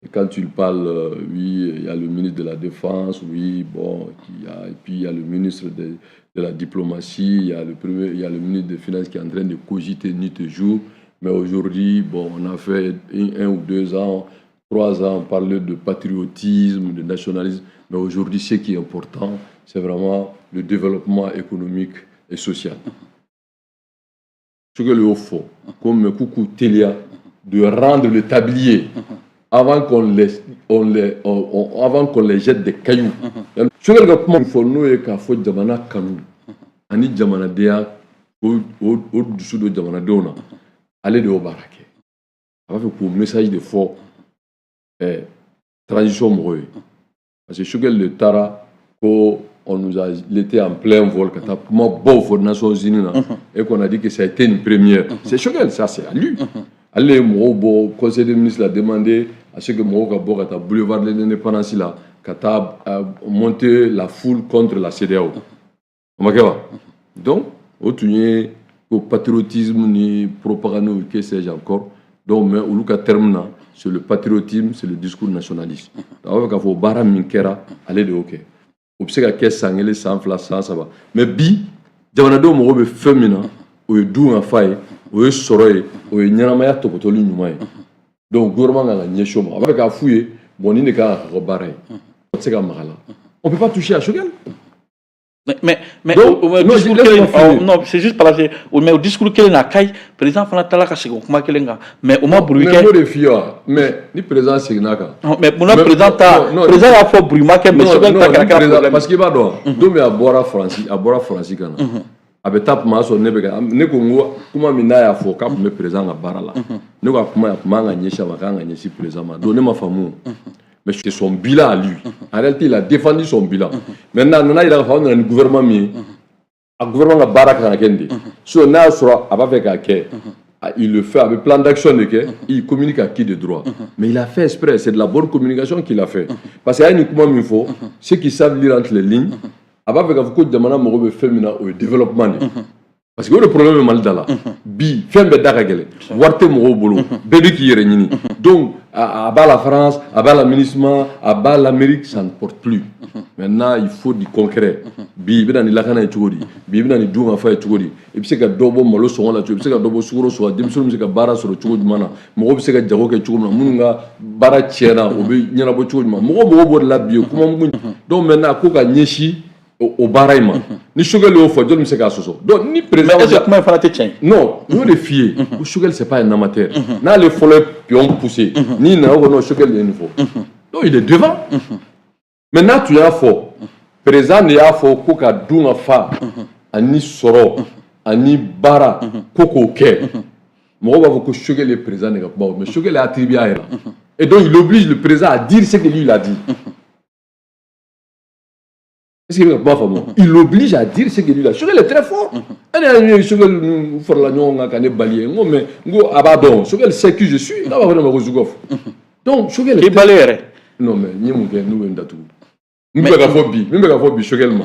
Et quand tu parles, oui, il y a le ministre de la Défense, oui, bon, et puis il y a le ministre de la Diplomatie, il y a le ministre des Finances qui est en train de cogiter nuit et jour. Mais aujourd'hui, bon, on a fait 1 ou 2 ans, 3 ans, on parlait de patriotisme, de nationalisme. Mais aujourd'hui, ce qui est important, c'est vraiment le développement économique et social. Ce que le faut, comme k'u teliya, de rendre le tablier avant qu'on les jette des cailloux. Choguel ka kuma fɔ, n'o ye k'a fɔ jamana kanu ani jamanadenya, o dusu don jamanadenw na, ale de y'o baara kɛ. A b'a fɛ k'o message de fɔ transition mɔgɔw ye. Parce que Choguel de taara ko on nous a laissé en plein vol ka taa kuma baw fɔ Nations Unies na et qu'on a dit que ça a été une première. C'est Choguel, ça, c'est à lui. Ale ye mɔgɔw bɔ conseil des ministres la, demandé à ce que mɔgɔw ka bɔ ka taa boulevard de l'Indépendance la, ka taa monter la foule contre la CEDEAO. O ma kɛ wa? Donc o tun ye ko patriotisme ni propagande, que sais-je encore. Donc mais olu ka terme na, c'est le patriotisme, c'est le discours nationaliste. A b'a fɛ k'a fɔ baara min kɛra, ale de y'o kɛ. O bɛ se ka kɛ san 1, san 2, san 3, mais bi jamanadenw mago bɛ fɛn min na, o ye dun ka fa ye, o ye sɔrɔ ye, o ye ɲɛnamaya tɔpɔtɔli ɲuman ye. Donc gouvernement kan ka ɲɛsin o ma. A b'a fɛ k'a f'u ye bon, nin de kan ka kɛ baara ye, o tɛ se ka maga la. On peut pas toucher à Choguel. Mais Donc, o non, discours laisse-moi kelen finir. Non, c'est juste parce que mais o discours kelen na, Kayi président fana taara ka segin o kuma kelen kan, mais o ma bruit Mais kɛ. n b'o de f'i ye wa, mais ni président seginna kan. Mais munna Mais président ta non, non, président y'a fɔ bruit ma kɛ, mais non, Choguel non, ta kɛra ni kɛra président problème. Parce que i b'a dɔn, don min a bɔra Faransi, a bɔra Faransi ka na, a bɛ taa tuma sɔrɔ ne bɛ ka ne ko n ko kuma min n'a y'a fɔ k'a tun bɛ président ka baara la, ne ko a kuma, a tun man ka ɲɛsin a ma, a kan ka ɲɛsin président ma. Donc ne ma faamu, mais c'est son bilan à lui. En réalité, il a défendu son bilan. Maintenant, a nana yira k'a fɔ aw nana ni gouvernement min ye, a gouvernement ka baara kan ka kɛ nin de ye. Sinon n'a y'a sɔrɔ a b'a fɛ k'a kɛ, il le fait, avec plan d'action de kɛ, il communique à qui de droit. Mais il a fait exprès, c'est de la bonne communication qu'il a fait, parce que a ye nin kuma min fɔ, ceux qui savent lire entre les lignes, a b'a fɛ k'a fɔ ko jamana mago bɛ fɛn min na, o ye développement de ye, parce que o de problème bɛ Mali da la bi. Fɛn bɛɛ da ka gɛlɛn, wari tɛ mɔgɔw bolo, bɛɛ bɛ k'i yɛrɛ ɲini. Donc à bas la France, à bas la MINUSMA, à bas l'Amérique, ça ne porte plus. Maintenant, il faut du concret. Bi i bɛna ni lakana ye cogo di? Bi i bɛna ni dunkafa ye cogo di? I bɛ se ka dɔ bɔ malo sɔngɔ la cogo, i bɛ se ka dɔ bɔ sukaro sɔngɔ, denmisɛnninw bɛ se ka baara sɔrɔ cogo jumɛn na? Mɔgɔw bɛ se ka jago kɛ cogo min na? Minnu ka baara tiɲɛna, o bɛ ɲɛnabɔ cogo jumɛn? Mɔgɔw mago b'o de la bi, o kuma mugu. Donc maintenant, ko ka ɲɛsin o baara in ma, ni Choguel y'o fɔ, jɔnni bɛ se k'a sɔsɔ? Donc ni président Mais est-ce que kuma in fana tɛ tiɲɛ ye? Non, n y'o de f'i ye ko Choguel, c'est pas un amateur. N'ale fɔlɔ ye pion poussé, n'i nana o ko non, Choguel de ye nin fɔ, donc il est devant. Mais n'a tun y'a fɔ, président de y'a fɔ ko ka dun ka fa ani sɔrɔ ani baara ko k'o kɛ, mɔgɔw b'a fɔ ko Choguel ye président de ka kuma, mais Choguel a attribué a yɛrɛ la, et donc il oblige le président à dire ce que lui il a dit. Est-ce que i bɛ ka kuma faamu? Il l'oblige à dire ce que lui a. Choguel est très fort. E ne y'a ye, Choguel ninnu farala ɲɔgɔn kan ka ne bali ye. N ko mais n ko a b'a dɔn. Choguel sait qui je suis. N'a b'a fɔ ne ma ko Zugɔf. Donc Choguel est K'i bali yɛrɛ. Non, mais n ye mun kɛ n'u bɛ n datugu? N bɛ ka fɔ bi, min bɛ ka fɔ bi Choguel ma,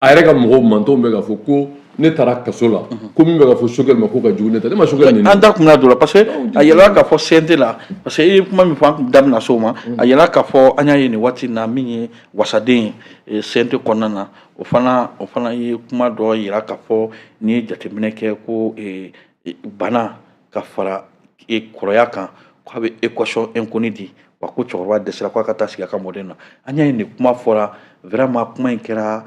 a yɛrɛ ka mɔgɔw mantɔnw bɛ ka fɔ ko ne taara kaso la, ko min bɛ ka fɔ Choguel ma ko ka jugu ne ta, ne ma Choguel nɛni. An da kun bɛna don o la, parce que a yɛlɛla k'a fɔ CNT la, parce que i ye kuma min fɔ, an kun da bɛna se o ma. A yɛlɛla k'a fɔ an y'a ye nin waati in na, min ye wasaden ye CNT kɔnɔna na, o fana ye kuma dɔ yira k'a fɔ n'i ye jateminɛ kɛ ko bana ka fara kɔrɔya kan, k'a bɛ équation inconnue di wa, ko cɛkɔrɔba dɛsɛra k'a ka taa sigi a ka mɔden na. An y'a ye nin kuma fɔra, vraiment kuma in kɛra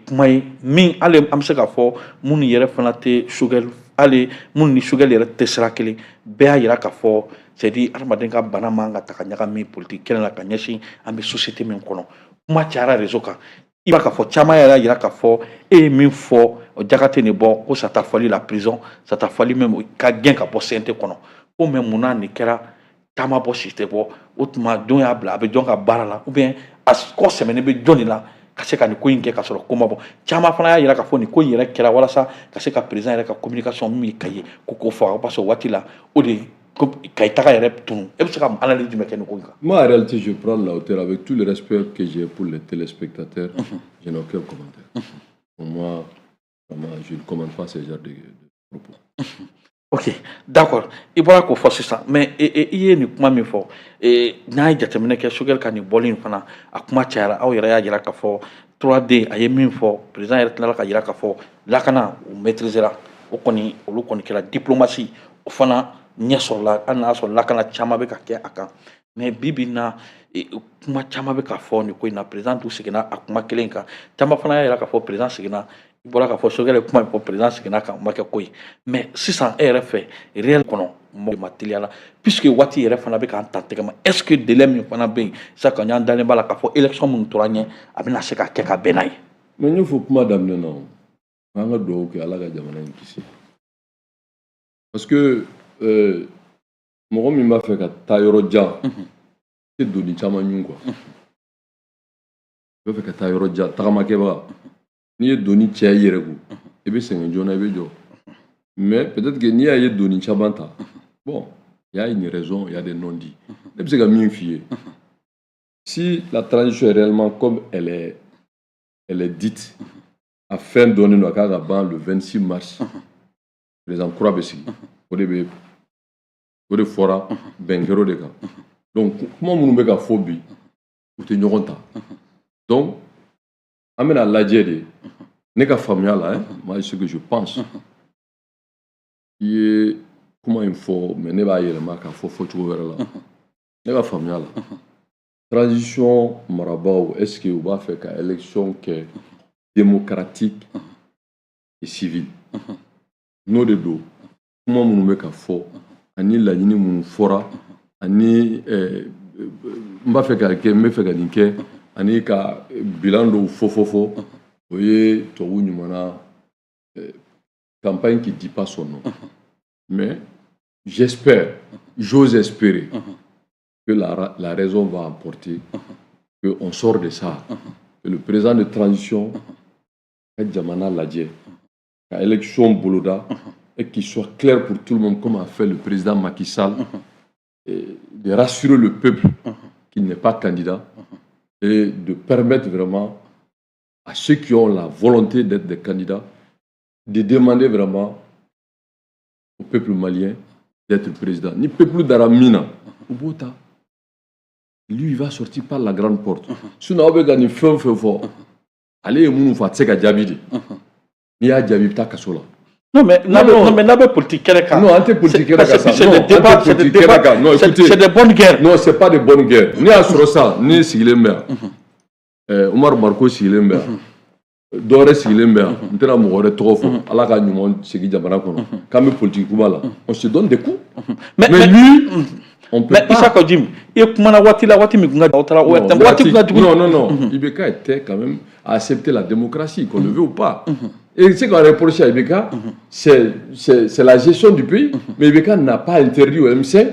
kuma ye min hali an bɛ se k'a fɔ minnu yɛrɛ fana tɛ Choguel, hali minnu ni Choguel yɛrɛ tɛ sira kelen, bɛɛ y'a yira k'a fɔ c'est à dire adamaden ka bana man ka ta ka ɲagami politique kɛnɛ la ka ɲɛsin an bɛ société min kɔnɔ. Kuma cayara réseau kan, i b'a k'a fɔ caman yɛrɛ y'a yira k'a fɔ e ye min fɔ o jaka tɛ nin bɔ, ko ça t'a fallu la prison, ça t'a fallu même ka gɛn ka bɔ CNT kɔnɔ. Ko mais munna nin kɛra? Taama bɔ si tɛ bɔ, o tuma jɔn y'a bila? A bɛ jɔn ka baara la? Ou bien a kɔ sɛmɛnen bɛ jɔn de la ka se ka nin ko in kɛ ka sɔrɔ ko ma bɔ? Caman fana y'a yira k'a fɔ nin ko in yɛrɛ kɛra walasa ka se ka président yɛrɛ ka communication min ye Kayi ko k'o faga, parce que o waati la o de Kayi taga yɛrɛ tunu. E bɛ se ka analyse jumɛn kɛ nin ko in kan? Moi, en réalité, je prends la hauteur avec tout le respect que j'ai pour les téléspectateurs. Je n'ai aucun commentaire. Pour moi, vraiment, je ne commente pas ce genre de propos. Ok, d'accord, i bɔra k'o fɔ sisan, mais i ye nin kuma min fɔ, n'a ye jateminɛ kɛ Choguel ka nin bɔli in fana, a kuma cayara. Aw yɛrɛ y'a jira k'a fɔ 3D a ye min fɔ, président yɛrɛ tilala ka jira k'a fɔ lakana o maîtrisera, o kɔni olu kɔni kɛra diplomatie, o fana ɲɛ sɔrɔla, hali n'a y'a sɔrɔ lakana caman bɛ ka kɛ a kan. Mais bi bi in na, kuma caman bɛ ka fɔ nin ko in na. Président tun seginna a kuma kelen kan, caman fana y'a jira k'a fɔ président seginna, i bɔra k'a fɔ Choguel ye kuma in fɔ, président seginna kan, o ma kɛ ko ye. Mais sisan e yɛrɛ fɛ, réel kɔnɔ, mɔgɔ ma teliya la, puisque waati yɛrɛ fana bɛ k'an ta tɛgɛ ma, est ce que délai min fana bɛ yen sisan ka ɲan dalen b'a la k'a fɔ élection minnu tora ɲɛ, a bɛna se ka kɛ ka bɛn n'a ye? Mais n y'o fɔ kuma daminɛ na, o an ka dugawu kɛ Ala ka jamana in kisi, parce que mɔgɔ min b'a fɛ ka taa yɔrɔ jan, i tɛ doni caman ɲun quoi. I b'a fɛ ka taa yɔrɔ jan, tagamakɛbaga, n'i ye doni caya i yɛrɛ kun, i bɛ sɛgɛn joona, i bɛ jɔ. Mais peut-être que n'i y'a ye doni caman ta, bon, il y a une raison, il y a des non-dits. Ne bɛ se ka min f'i ye, si la transition est réellement comme elle est dite, a fɛn dɔnnen don, a kan ka ban le 26 mars, président kura bɛ sigi, o de bɛ o de fɔra, bɛn kɛra o de kan. Donc kuma minnu bɛ ka fɔ bi, u tɛ ɲɔgɔn ta. Donc an bɛna lajɛ de. Ne ka faamuya la, hein, moi, ce que je pense, i ye kuma in fɔ, mais ne b'a yɛlɛma k'a fɔ fɔcogo wɛrɛ la. Ne ka faamuya la. Transition marabagaw, est ce que u b'a fɛ ka élection kɛ démocratique et civile? N'o de don, kuma minnu bɛ ka fɔ ani laɲini minnu fɔra ani n b'a fɛ ka kɛ, n bɛ fɛ ka nin kɛ, ani ka bilan dɔw fɔ fɔ fɔ, o ye tubabu ɲumanna campagne qui dit pas son nom. Mais j'espère, j'ose espérer que la raison va emporter, qu'on sort de ça, que le président de transition ka jamana lajɛ, ka élection boloda et qu'il soit clair pour tout le monde, comme a fait le président Macky Sall, et de rassurer le peuple qu'il n'est pas candidat et de permettre vraiment à ceux qui ont la volonté d'être des candidats de demander vraiment au peuple malien d'être président. Ni peuple dara min na, u b'o ta. Lui, il va sortir par la grande porte. Sinon, aw bɛ ka nin fɛn o fɛn fɔ, ale ye minnu fɔ, a tɛ se ka jaabi de. N'i y'a jaabi, i bɛ taa kaso la. Non, mais non, mais n'a bɛ politique kɛnɛ kan. Non, an tɛ politique kɛnɛ kan sa. C'est des débats, c'est des débats. Non, écoutez. C'est des bonnes guerres. Non, c'est pas des bonnes guerres. N'i y'a sɔrɔ sa, ne sigilen bɛ yan. Umaru Mariko sigilen bɛ yan. Dɔ wɛrɛ sigilen bɛ yan. N tɛna mɔgɔ wɛrɛ tɔgɔ fɔ. Ala ka ɲuman segin jamana kɔnɔ. K'an bɛ politique kuma la. On se donne des coups. Mais lui, on peut mais pas. Issa Kaou Djim, i kumana waati la, waati min kun ka aw taara waati kun ka jugu. Non, non, non. IBK était quand même à accepter la démocratie, qu'on le veut ou pas. Et ce qu'on reproche à IBK, c'est la gestion du pays. Mais IBK n'a pas interdit au M5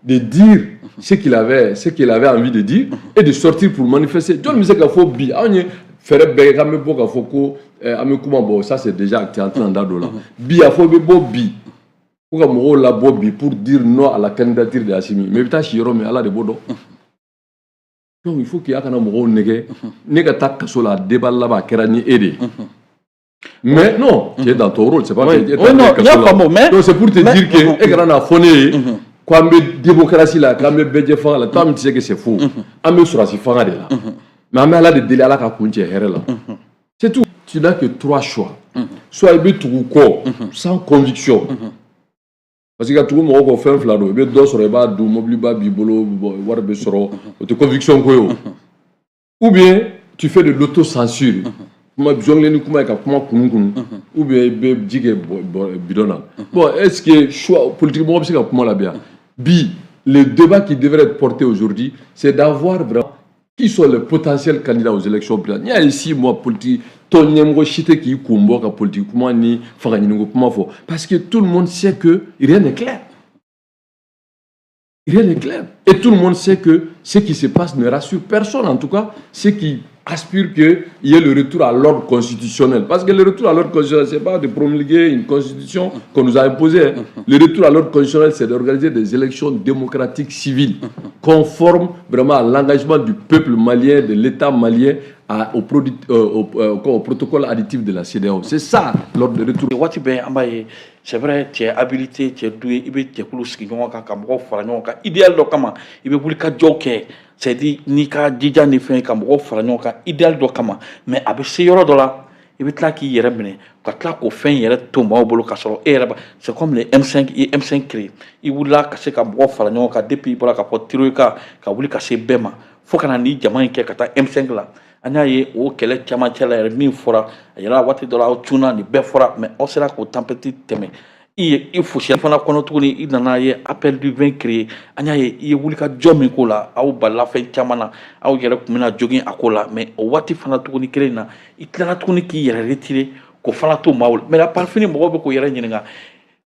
de dire ce qu'il avait envie de dire et de sortir pour manifester. Jɔn bɛ se ka fɔ bi anw ye fɛɛrɛ bɛɛ kɛ k'an bɛ bɔ k'a fɔ ko an bɛ kuma? Bɔ, ça c'est déjà acté, an tɛna da don o la bi. A fɔ i bɛ bɔ bi ko ka mɔgɔw labɔ bi pour dire non à la candidature de Assimi, mais i bɛ taa si yɔrɔ min, Ala de b'o dɔn. Donc il faut qu'il a kana mɔgɔw nɛgɛ ne ka taa kaso la. Débat laban a kɛra ni e de ye. Mais non, tu es dans ton rôle, c'est pas que tu es Oui, non, kaso la. Faamu, mais donc c'est pour te dire que e kana n'a fɔ ne ye k'an bɛ démocratie la, k'an bɛ bɛɛ fanga la. Toi, tu sais que c'est faux. An bɛ sɔrɔdasi fanga de la. Mais an bɛ Ala de deli, Ala ka kun cɛ hɛrɛ la. C'est tout. Tu n'as que trois choix. Soit i bɛ tugu kɔ sans conviction. Parce que ka tugu mɔgɔ kɔ, fɛn fila don: i bɛ dɔ sɔrɔ, i b'a dun, mobiliba b'i bolo, wari bɛ sɔrɔ, o tɛ conviction ko ye o. Ou bien tu fais de l'autocensure. Kuma jongler ni kuma ye ka kuma kunun kunun. Ou bien i bɛ ji kɛ bidon na. Bon, est-ce que choix politique mɔgɔ bɛ se ka kuma la bi yan? Bi, le débat qui devrait être porté aujourd'hui, c'est d'avoir vraiment qui sont les potentiels candidats aux élections présidentielles. N'i y'a ye 6 mois, politique tɔn ɲɛmɔgɔ si tɛ k'i kun bɔ ka politique kuma ni fanga ɲiniko kuma fɔ, parce que tout le monde sait que rien n'est clair. Rien n'est clair. Et tout le monde sait que ce qui se passe ne rassure personne, en tout cas, ceux qui aspirent qu'il y ait le retour à l'ordre constitutionnel. Parce que le retour à l'ordre constitutionnel, ce n'est pas de promulguer une constitution qu'on nous a imposée, hein. Le retour à l'ordre constitutionnel, c'est d'organiser des élections démocratiques civiles, conformes vraiment à l'engagement du peuple malien, de l'État malien, à, au, produit, au, au, au protocole additif de la CEDEAO. C'est ça, l'ordre de retour. Waati bɛɛ an b'a ye, c'est vrai, tu es habilité, tu es doué, i bɛ jɛkulu sigi ɲɔgɔn kan ka mɔgɔw fara ɲɔgɔn kan idéal dɔ kama, i bɛ wuli ka jɔw kɛ, c'est à dire n'i ka jija ni fɛn ka mɔgɔw fara ɲɔgɔn kan idéal dɔ kama, mais a bɛ se yɔrɔ dɔ la, i bɛ tila k'i yɛrɛ minɛ ka tila k'o fɛn yɛrɛ to maaw bolo ka sɔrɔ e yɛrɛ ba. C'est comme les M5, i ye M5 créé, i wulila ka se ka mɔgɔw fara ɲɔgɔn kan depuis i bɔra ka fɔ Troika, ka wuli ka se bɛɛ ma fo ka na ni jama in kɛ ka taa M5 la. An y'a ye o kɛlɛ camancɛ la yɛrɛ, min fɔra a yɛrɛ waati dɔ la, aw cunna, nin bɛɛ fɔra, mais aw sera k'o tempête tɛmɛ. I ye i fosi fana kɔnɔ tuguni, i nana ye appel du 20 créé. An y'a ye i ye wulikajɔ min k'o la, aw balila fɛn caman na, aw yɛrɛ tun bɛna jogin a ko la, mais o waati fana tuguni kelen in na, i tilala tuguni k'i yɛrɛ retirer k'o fana to maaw la. Mais la par fini, mɔgɔw bɛ k'o yɛrɛ ɲininka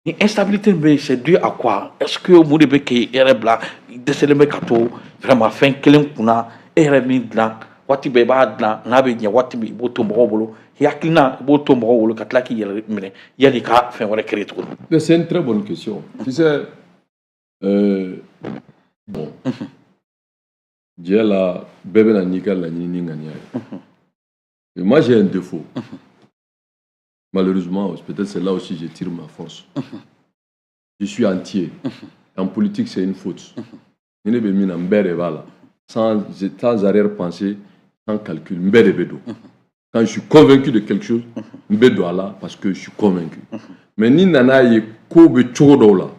ni instabilité min bɛ yen, c'est dû à quoi? Est-ce que mun de bɛ k'e yɛrɛ bila i dɛsɛlen bɛ ka to vraiment fɛn kelen kunna, e yɛrɛ min dilan waati bɛɛ, i b'a dilan n'a bɛ ɲɛ waati min, i b'o to mɔgɔw bolo, i hakilina, i b'o to mɔgɔw bolo ka tila k'i yɛrɛ minɛ yanni i ka fɛn wɛrɛ créer tuguni? Mais c'est une très bonne question. Tu sais, bon, diɲɛ la, bɛɛ bɛ na n'i ka laɲini ni ŋaniya ye. Et moi, j'ai un défaut. Malheureusement, peut-être c'est là aussi que je tire ma force. Je suis entier. En politique, c'est une faute. Ni ne bɛ min na, n bɛɛ de b'a la. Sans arrière-pensée, sans calcul, n bɛɛ de bɛ don. Quand je suis convaincu de quelque chose, n bɛ don a la parce que je suis convaincu. Mais ni nana ye ko bɛ cogo dɔw la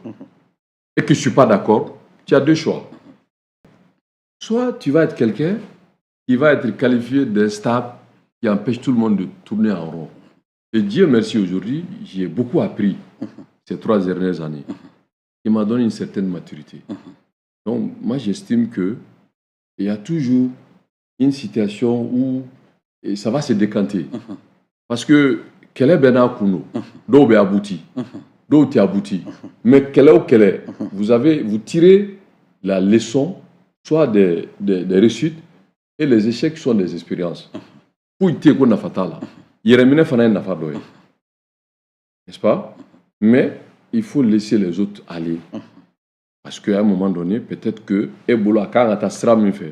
et que je suis pas d'accord, tu as deux choix. Soit tu vas être quelqu'un qui va être qualifié d'instable, qui empêche tout le monde de tourner en rond. Et Dieu merci, aujourd'hui, j'ai beaucoup appris ces 3 dernières années. Il m'a donné une certaine maturité. Donc, moi, j'estime que il y a toujours une situation où et ça va se décanter. Parce que kɛlɛ bɛ n'a kun don. Dɔw bɛ abouti, dɔw tɛ abouti. Mais kɛlɛ o kɛlɛ, vous tirez la leçon, soit des réussites, et les échecs sont des expériences. Foyi tɛ yen ko nafa t'a la. Yɛrɛminɛ fana ye nafa dɔ ye. N'est-ce pas? Mais il faut laisser les autres aller. Parce qu'à un moment donné, peut-être que e bolo a kan ka taa sira min fɛ,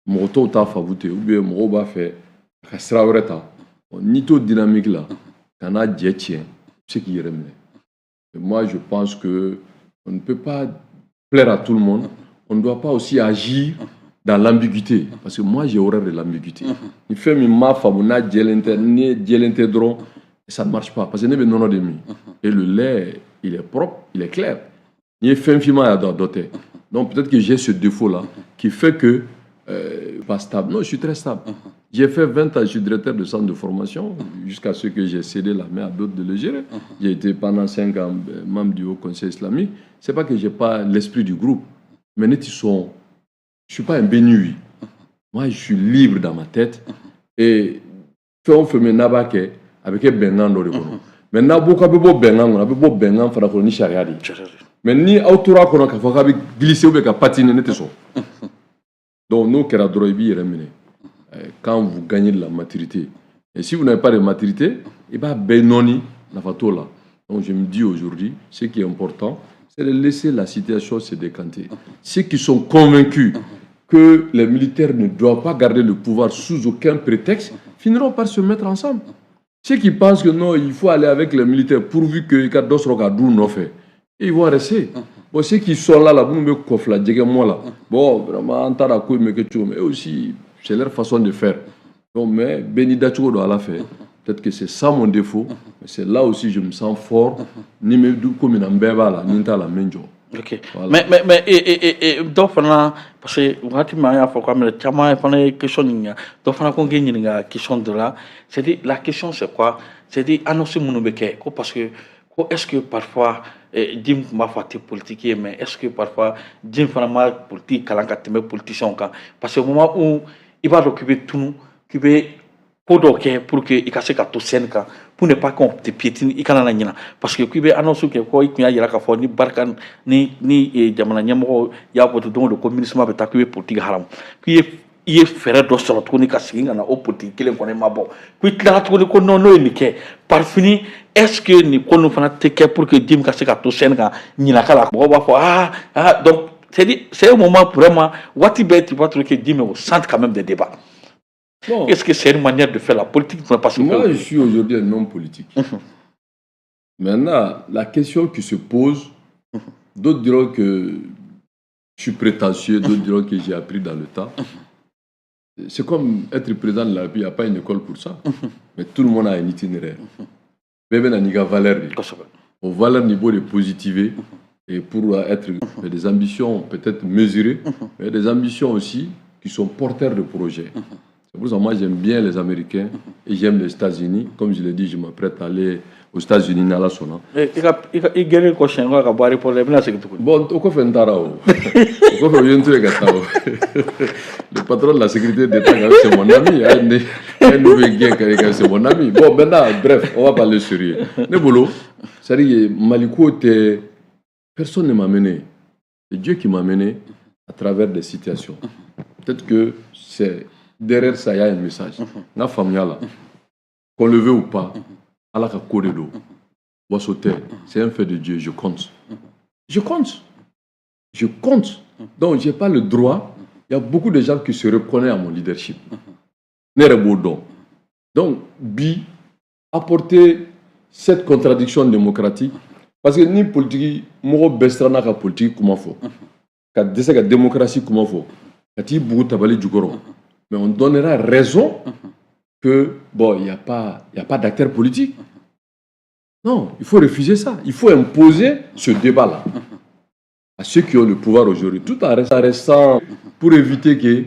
mɔgɔ tɔw t'a faamu ten, ou bien mɔgɔw b'a fɛ a ka sira wɛrɛ ta. N'i t'o dynamique la, kana jɛ tiɲɛ, i bɛ se k'i yɛrɛ minɛ. Et moi, je pense que on ne peut pas plaire à tout le monde. On ne doit pas aussi agir dans l'ambiguïté. Parce que moi, j'ai horreur de l'ambiguïté. Ni fɛn min m'a faamu n'a jɛlen tɛ, ni jɛlen tɛ dɔrɔn, ça ne marche pas. Parce que ne bɛ nɔnɔ de min. Et le lait, il est propre, il est clair. N'i ye fɛn finman ye a dɔ tɛ. Donc peut-être que j'ai ce défaut-là qui fait que pas stable. Non, je suis très stable. J'ai fait 20 ans, je suis directeur de centre de formation, jusqu'à ce que j'ai cédé la main à d'autres de le gérer. J'ai été pendant 5 ans membre du Haut Conseil islamique. C'est pas que j'ai pas l'esprit du groupe, mais ne sont, je suis pas un béni. Moi, je suis libre dans ma tête. Et fɛn o fɛn bɛ n'a b'a kɛ, a bɛ kɛ bɛnkan dɔ de kɔnɔ. Mais n'a bɔ k'a bɛ bɔ bɛnkan kɔnɔ, a bɛ bɔ bɛnkan fana kɔnɔ ni sariya de ye. Mais ni aw tora a kɔnɔ k'a fɔ k'a bɛ glisser ou bien ka patiner, ne tɛ sɔn. Donc n'o kɛra dɔrɔn, i b'i yɛrɛ minɛ. Quand vous gagnez de la maturité. Et si vous n'avez pas de maturité, i b'a bɛɛ nɔɔni, nafa t'o la. Donc je me dis aujourd'hui, ce qui est important, c'est de laisser la situation se décanter. Ceux qui sont convaincus que les militaires ne doivent pas garder le pouvoir sous aucun prétexte finiront par se mettre ensemble. Ceux qui pensent que non, il faut aller avec les militaires pourvu que i ka dɔ sɔrɔ ka d'u nɔfɛ, ils vont rester. Bon, ceux qui sont là, là, minnu bɛ kɔfila jɛgɛ mɔ la, bon, vraiment, an t'a dɔn ko in bɛ kɛ cogo min. Eux aussi, c'est leur façon de faire. Donc, mais bɛɛ n'i dacogo don Ala fɛ. Peut-être que c'est ça mon défaut, mais c'est là aussi je me sens fort. Ni bɛ du ko min na, n bɛɛ b'a la, ni n t'a la, n bɛ n jɔ. Ok. Voilà. Mais dɔw fana, parce que waati min an y'a fɔ k'an bɛna caman fana ye question ɲininka, dɔ fana ko k'i ɲininka question dɔ la. C'est dire, la question, c'est quoi? C'est dire, annonce minnu bɛ kɛ ko, parce que ko est ce que parfois Jim tun b'a fɔ a tɛ politique ye, mais est ce que parfois Jim fana ma politique kalan ka tɛmɛ politiciens kan? Parce que au moment où i b'a dɔn k'i bɛ tunu, k'i bɛ ko dɔw kɛ pour que i ka se ka to scène kan, pour ne pas qu'on te piétine, i kana na ɲina, parce que k'i bɛ annonce kɛ ko i tun y'a yira k'a fɔ ni barika ni jamana ɲɛmɔgɔ y'a voté don o don ko MINUSMA bɛ taa, k'i bɛ politique haramu, k'i ye i ye fɛɛrɛ dɔ sɔrɔ tuguni ka segin ka na o politique kelen kɔnɔ, i ma bɔ, ko i tilala tuguni ko non, n'o ye nin kɛ par fini, est ce que nin ko ninnu fana tɛ kɛ pour que Jim ka se ka to scène kan ɲinaka la, mɔgɔw b'a fɔ ah ah. Donc c'est dire, c'est un moment vraiment, waati bɛɛ tu vas trouver que Jim est au centre quand même des débats. Bon. Est-ce que c'est une manière de faire la politique? Parce que moi, je suis aujourd'hui un homme politique. Maintenant, la question qui se pose, d'autres diront que je suis prétentieux, d'autres diront que j'ai appris dans le temps. C'est comme être président de la République, il n'y a pas une école pour ça. Mais tout le monde a un itinéraire. Bɛɛ bɛ na n'i ka valeur de ye. O valeur niveau de positiver et pour être des ambitions peut-être mesurées, mais des ambitions aussi qui sont porteurs de projets. C'est pour ça que moi j'aime bien les Américains et j'aime les États-Unis. Comme je l'ai dit, je m'apprête à aller aux États-Unis n'Ala sɔnna. I ka i ka i gɛrɛ kɔ siɲɛ kɔ ka bɔ aéroport la, i bɛna segin tuguni. Bon, o kɔfɛ n taara o. O kɔfɛ u ye n to yen ka taa o. Le patron de la sécurité d'État, c'est mon ami. Un nouveau gars, c'est mon ami. Bon, maintenant, bref, on va parler sérieux. Ne bolo, c'est-à-dire Mali ko tɛ, personne ne m'a mené. C'est Dieu qui m'a mené à travers des situations. Peut-être que c'est derrière ça, il y a un message. N ka faamuya la, qu'on le veut ou pas, Ala ka ko de don. Waso tɛ, c'est un fait de Dieu, je compte. Je compte. Je compte. Donc, je n'ai pas le droit. Il y a beaucoup de gens qui se reconnaissent à mon leadership. Ne yɛrɛ b'o dɔn. Donc, bi, apporter cette contradiction démocratique, parce que ni politique, mɔgɔ bɛɛ siranna ka politique kuma fɔ, ka dɛsɛ ka démocratie kuma fɔ, ka t'i bugu tabali jukɔrɔ, mais on donnera raison que, bon, il y a pas d'acteur politique. Non, il faut refuser ça. Il faut imposer ce débat-là. à ceux qui ont le pouvoir aujourd'hui, tout en restant pour éviter que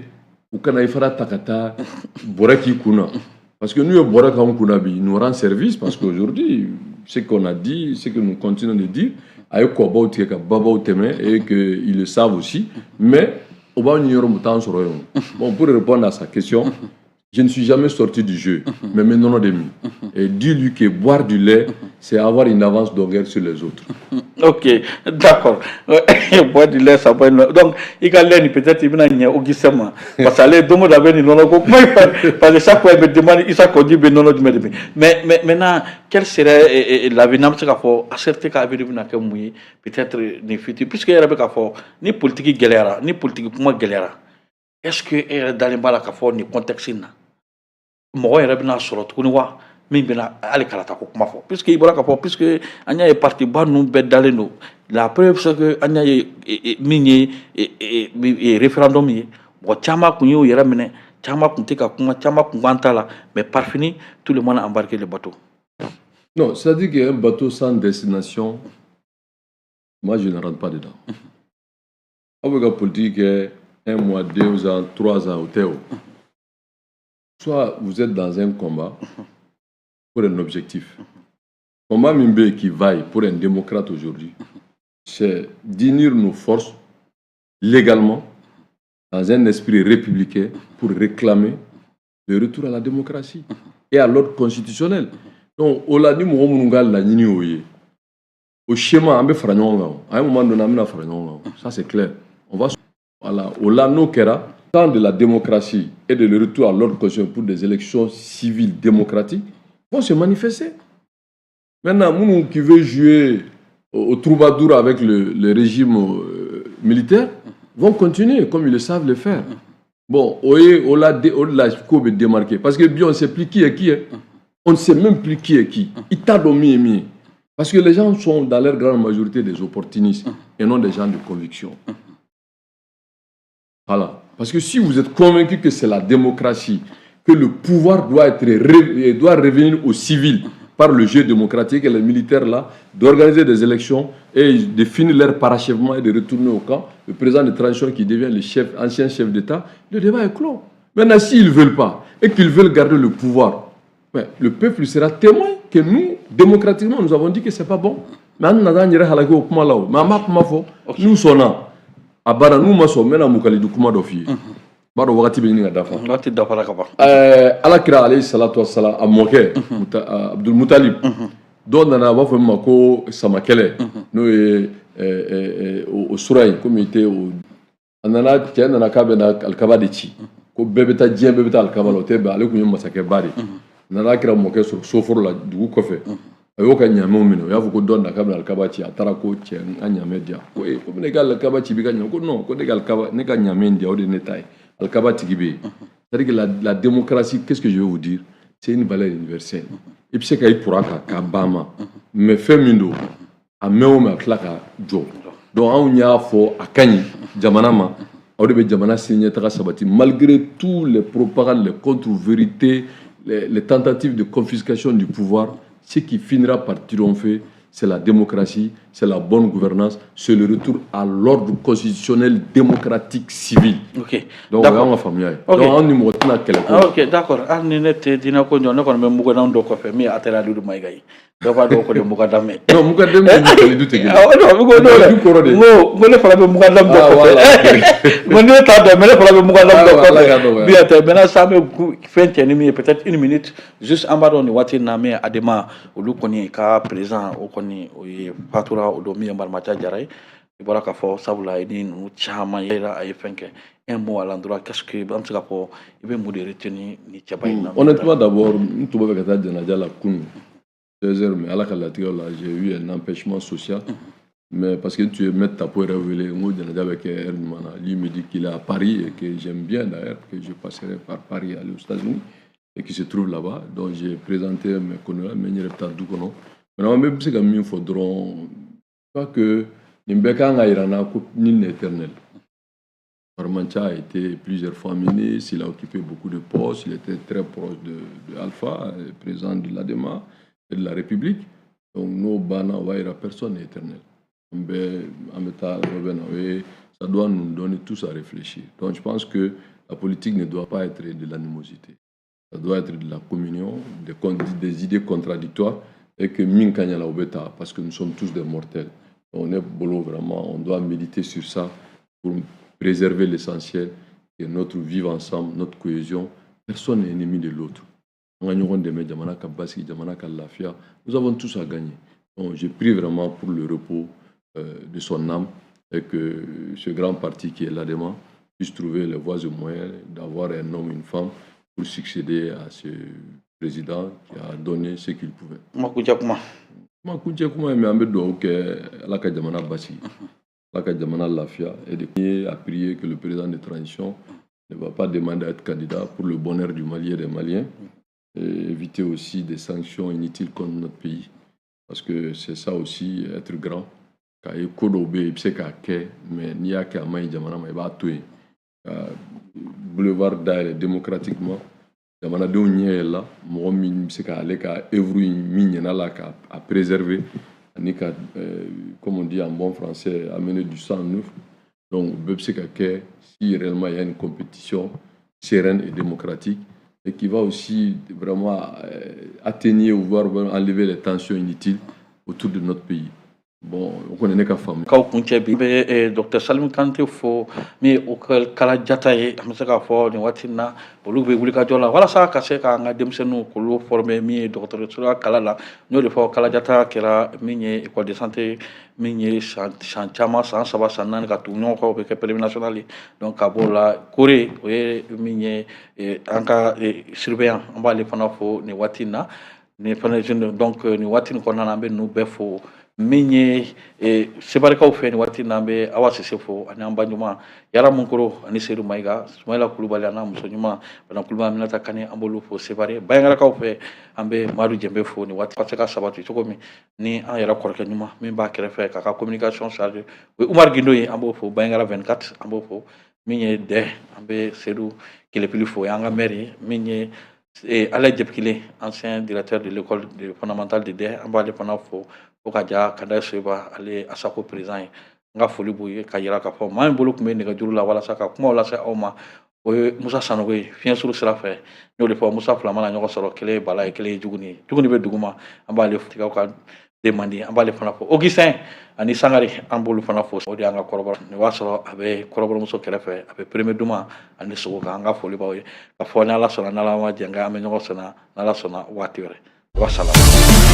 u kana i fana ta ka taa bɔrɛ k'i kun na. Parce que n'u ye bɔrɛ k'anw kun na bi, ils nous rend service, parce qu'aujourd'hui, ce qu'on a dit, ce que nous continuons de dire, a ye kɔbaw tigɛ ka babaw tɛmɛ et que ils le savent aussi, mais o b'anw ɲini yɔrɔ min, u t'an sɔrɔ yen. Bon, pour répondre à sa question, je ne suis jamais sorti du jeu, mais n bɛ nɔnɔ de min. Et dis-lui que boire du lait, c'est avoir une avance longueur sur les autres. Ok, d'accord. Boire du lait, ça va. Donc, i ka lait ni peut-être i bɛna ɲɛ Augustin ma. Parce que ale don o don a bɛ nin nɔnɔ ko kuma in fɛ. Parce que chaque fois il me demande Issa Kaou Djim bɛ nɔnɔ jumɛn de min. Mais maintenant, quel serait l'avenir? An bɛ se k'a fɔ ACRT ka avenir bɛna kɛ mun ye peut-être nin futur, puisque e yɛrɛ bɛ k'a fɔ ni politique gɛlɛyara, ni politique kuma gɛlɛyara, est-ce que e yɛrɛ dalen b'a la k'a fɔ nin contexte in na, mɔgɔ yɛrɛ bɛna sɔrɔ tuguni wa min bɛna hali kalata ko kuma fɔ? Puisque i bɔra k'a fɔ, puisque an y'a ye parti ba ninnu bɛɛ dalen don. La preuve, c'est que an y'a ye min ye référendum ye, mɔgɔ caman kun y'u yɛrɛ minɛ, caman kun tɛ ka kuma, caman kun b'an ta la, mais par fini, tout le monde a embarqué le bateau. Non, c'est-à-dire qu'un bateau sans destination, moi, je ne rentre pas dedans. Aw bɛ ka politique kɛ un mois, 2 ans, 3 ans, o tɛ o. Soit vous êtes dans un combat pour un objectif. Combat min bɛ yen qui vaille pour un démocrate aujourd'hui, c'est d'unir nos forces légalement dans un esprit républicain pour réclamer le retour à la démocratie et à l'ordre constitutionnel. Donc, o la, ni mɔgɔ minnu ka laɲini y'o ye, o schéma, an bɛ fara ɲɔgɔn kan o. À un moment donné, an bɛna fara ɲɔgɔn kan o. Ça, c'est clair. On va, voilà, o la, n'o kɛra, temps de la démocratie et de le retour à l'ordre constitutionnel pour des élections civiles démocratiques vont se manifester. Maintenant, minnu qui veut jouer au troubadour avec le régime militaire vont continuer comme ils le savent le faire. Bon, o ye o la o de la ko bɛ démarquer, parce que bi, on ne sait plus qui est qui, hein. On ne sait même plus qui est qui. I t'a dɔn min ye min ye. Parce que les gens sont dans leur grande majorité des opportunistes et non des gens de conviction. Voilà. Parce que si vous êtes convaincu que c'est la démocratie, que le pouvoir doit revenir aux civils par le jeu démocratique et les militaires là, d'organiser des élections et de finir leur parachèvement et de retourner au camp, le président de transition qui devient le chef, ancien chef d'État, le débat est clos. Maintenant, s'ils ne veulent pas et qu'ils veulent garder le pouvoir, ben, le peuple sera témoin que nous, démocratiquement, nous avons dit que ce n'est pas bon. Mais an nana an yɛrɛ halaki o kuma la o. Mais an b'a kuma fɔ, n'u sɔnna, a banna, n'u ma sɔn, n bɛna mukalidu kuma dɔ f'i ye. B'a dɔn wagati bɛ ɲini ka dafa. Waati dafara ka ban. Ala kira alayhi salatu wassalam, a mɔkɛ Abdul Mutalib, dɔw nana, a b'a fɔ min ma ko samakɛlɛ, n'o ye o sura in komi i tɛ o. A nana, cɛ nana k'a bɛ na alikaba de ci, ko bɛɛ bɛ taa, diɲɛ bɛɛ bɛ taa alikaba la, o tɛ bɛn. Ale tun ye masakɛba de ye. A nana kira mɔkɛ sɔrɔ soforo la dugu kɔfɛ, a y'o ka ɲamɛw minɛ. O y'a fɔ ko dɔ na k'a bɛna alikaba ci. A taara ko cɛ, n ka ɲamɛ di yan. Ko ee, ko ne ka alikaba ci, b'i ka ɲamɛ? Ko non, ko ne ka alikaba, ne ka ɲamɛ in di yan, o de ye ne ta ye, alikaba tigi bɛ yen. C'est-à-dire que la démocratie, qu'est-ce que je veux vous dire, c'est une valeur universelle. I bɛ se ka i pura kan k'a ban ma, mais fɛn min don, a mɛn o mɛn, a bɛ tila ka jɔ. Donc anw y'a fɔ, a ka ɲi jamana ma, o de bɛ jamana sini ɲɛtaga sabati, malgré tous les propagandes, les contre-vérités, les tentatives de confiscation du pouvoir. Ce qui finira par triompher, c'est la démocratie, c'est la bonne gouvernance, c'est le retour à l'ordre constitutionnel démocratique civil. Donc, o y'anw ka faamuya ye. Donc anw ni mɔgɔ tɛna kɛlɛ ko. Ah, ok, d'accord. Hali ni ne tɛ diinɛ ko jɔ, ne kɔni bɛ mukadam dɔ kɔfɛ min ye Atɛrɛ Alidu Mayiga ye. Bɛɛ b'a dɔn o kɔni ye mukadam ye. Non, mukadam ni mukalidu tɛ kelen. Awɔ, non, n ko n'o Mukalidu kɔrɔ de. N ko ne fana bɛ mukadam dɔ Ah, kɔfɛ. voilà. N ko ne t'a dɔn, mais ne fana bɛ mukadam dɔ Ah, Ala ka kɔfɛ. nɔgɔya. Bi a tɛ. Maintenant, sa, an bɛ fɛn cɛ ni min ye, peut-être une minute juste, an b'a dɔn nin waati in na, min ye ADEMA, olu kɔni ka président, o kɔni o ye fatura o don, min ye Marimaca Jara ye. I bɔra k'a fɔ, sabula i ni ninnu caman yera, a ye fɛn kɛ. Un mot à l'endroit, qu'est-ce que an bɛ se k'a fɔ, i bɛ mun de retenir ni cɛba in na? Honnêtement, d'abord, n tun bɛ fɛ ka taa janaja la kunun 16 heures, mais Ala ka latigɛw la, j'ai eu un empêchement social. Mais parce que tu es maître Tapo yɛrɛ wele, n ko janaja bɛ kɛ heure jumɛn na? Lui me dit qu'il est à Paris et que j'aime bien d'ailleurs, que je passerai par Paris aller aux États-Unis et qui se trouve là-bas. Donc j'ai présenté mes condoléances, mais n yɛrɛ bɛ taa du kɔnɔ. Maintenant, n bɛ se ka min fɔ dɔrɔn, pas que nin bɛɛ kan ka yira n na ko nul n'est éternel. Farmancha a été plusieurs fois ministre, il a occupé beaucoup de postes, il était très proche de Alpha, président de l'ADEMA et de la République. Donc, n'o banna, o b'a yira personne n'est éternel. An bɛɛ an bɛ taa dɔ bɛ na, o ye, ça doit nous donner tous à réfléchir. Donc je pense que la politique ne doit pas être de l'animosité, ça doit être de la communion des idées contradictoires et que min ka ɲi la, o bɛ ta, parce que nous sommes tous des mortels. On est bolo, vraiment, on doit méditer sur ça pour préserver l'essentiel et notre vivre ensemble, notre cohésion. Personne n'est ennemi de l'autre. An ka ɲɔgɔn dɛmɛ, jamana ka basigi, jamana ka lafiya. Nous avons tous à gagner. Donc je prie vraiment pour le repos de son âme et que ce grand parti qui est l'ADEMA puisse trouver les voies et moyens d'avoir un homme, une femme pour succéder à ce président qui a donné ce qu'il pouvait. Kuma kuncɛ kuma. Kuma kuncɛ kuma ye min, an bɛ dugawu kɛ, Ala ka jamana basigi, Ala ka jamana lafiya, et de à prier que le président de transition ne va pas demander à être candidat, pour le bonheur du Mali et des Maliens, et éviter aussi des sanctions inutiles contre notre pays, parce que c'est ça aussi être grand, k'a ye ko dɔw bɛ yen, i bɛ se k'a kɛ, mais n'i y'a kɛ, a man ɲi jamana ma, i b'a to yen, ka boulevard dayɛlɛ démocratiquement, jamanadenw ɲɛ yɛlɛla, mɔgɔ min bɛ se k'ale ka œuvre min ɲɛna la, k'a préserver ani ka, comme on dit en bon français, amener du sang neuf. Donc bɛɛ bɛ se ka kɛ si réellement il y a une compétition sereine et démocratique et qui va aussi vraiment atténuer ou voire enlever les tensions inutiles autour de notre pays. Bon, o kɔni, ne ka faamu. Kaw kuncɛ bi bɛ docteur Salim Kante fo, min ye o kala jata ye. An bɛ se k'a fɔ nin waati in na, olu bɛ wulikajɔ la walasa ka se k'an ka denmisɛnninw k'olu former min ye dɔgɔtɔrɔso kala la. N y'o de fɔ, Kalajata kɛra min ye école de santé min ye san caman, san 3, san 4 ka tugu ɲɔgɔn kɔ, o bɛ kɛ premier national ye. Donc ka b'o la, Kore, o ye min ye an ka surveillant, an b'ale fana fo nin waati in na. Nin fana, donc nin waati in kɔnɔna na, an bɛ ninnu bɛɛ fo. Min ye sebarikaw fɛ nin waati in na, an bɛ Awa Sise fo ani an ba ɲuman Yara Munkoro ani Seydou Mayiga, Sumayila Kulubali a n'a muso ɲuman Bana Kulubali, Aminata Kane, an b'olu fo Sebare. Bayangarakaw fɛ, an bɛ Madu Jɛnbe fo nin waati ka se ka sabati cogo min ni an yɛrɛ kɔrɔkɛ ɲuman min b'a kɛrɛfɛ k'a ka communication chargé, o ye Umar Gindo ye, an b'o fo. Bayangara 24, an b'o fo. Min ye Dɛ, an bɛ Seydou Kelepili fo, o y'an ka maire ye. Min ye Alain Jepkile, ancien directeur de l'école fondamentale de Dɛ, an b'ale fana fo. Fo ka ja Kanda Soyiba, ale ye Asako président ye. N ka foli b'u ye, ka yira k'a fɔ maa min bolo tun bɛ nɛgɛjuru la walasa ka kumaw lase aw ma, o ye Musa Sanogo ye fiɲɛ suru sira fɛ. N y'o de fɔ, Musa fila mana ɲɔgɔn sɔrɔ, kelen ye bala ye, kelen ye juguni ye, juguni bɛ dugu ma. An b'ale tigaw ka den man di, an b'ale fana fo. Augustin ani Sangare, an b'olu fana fo. O de y'an ka kɔrɔbɔrɔ nin b'a sɔrɔ a bɛ kɔrɔbɔrɔmuso kɛrɛfɛ, a bɛ premier duman ani sogo kan. An ka foli b'aw ye, ka fɔ ni Ala sɔnna, n'Ala ma jɛn, an bɛ ɲɔgɔn sɔnna, n'Ala sɔnna waati wɛrɛ. Wasalaam.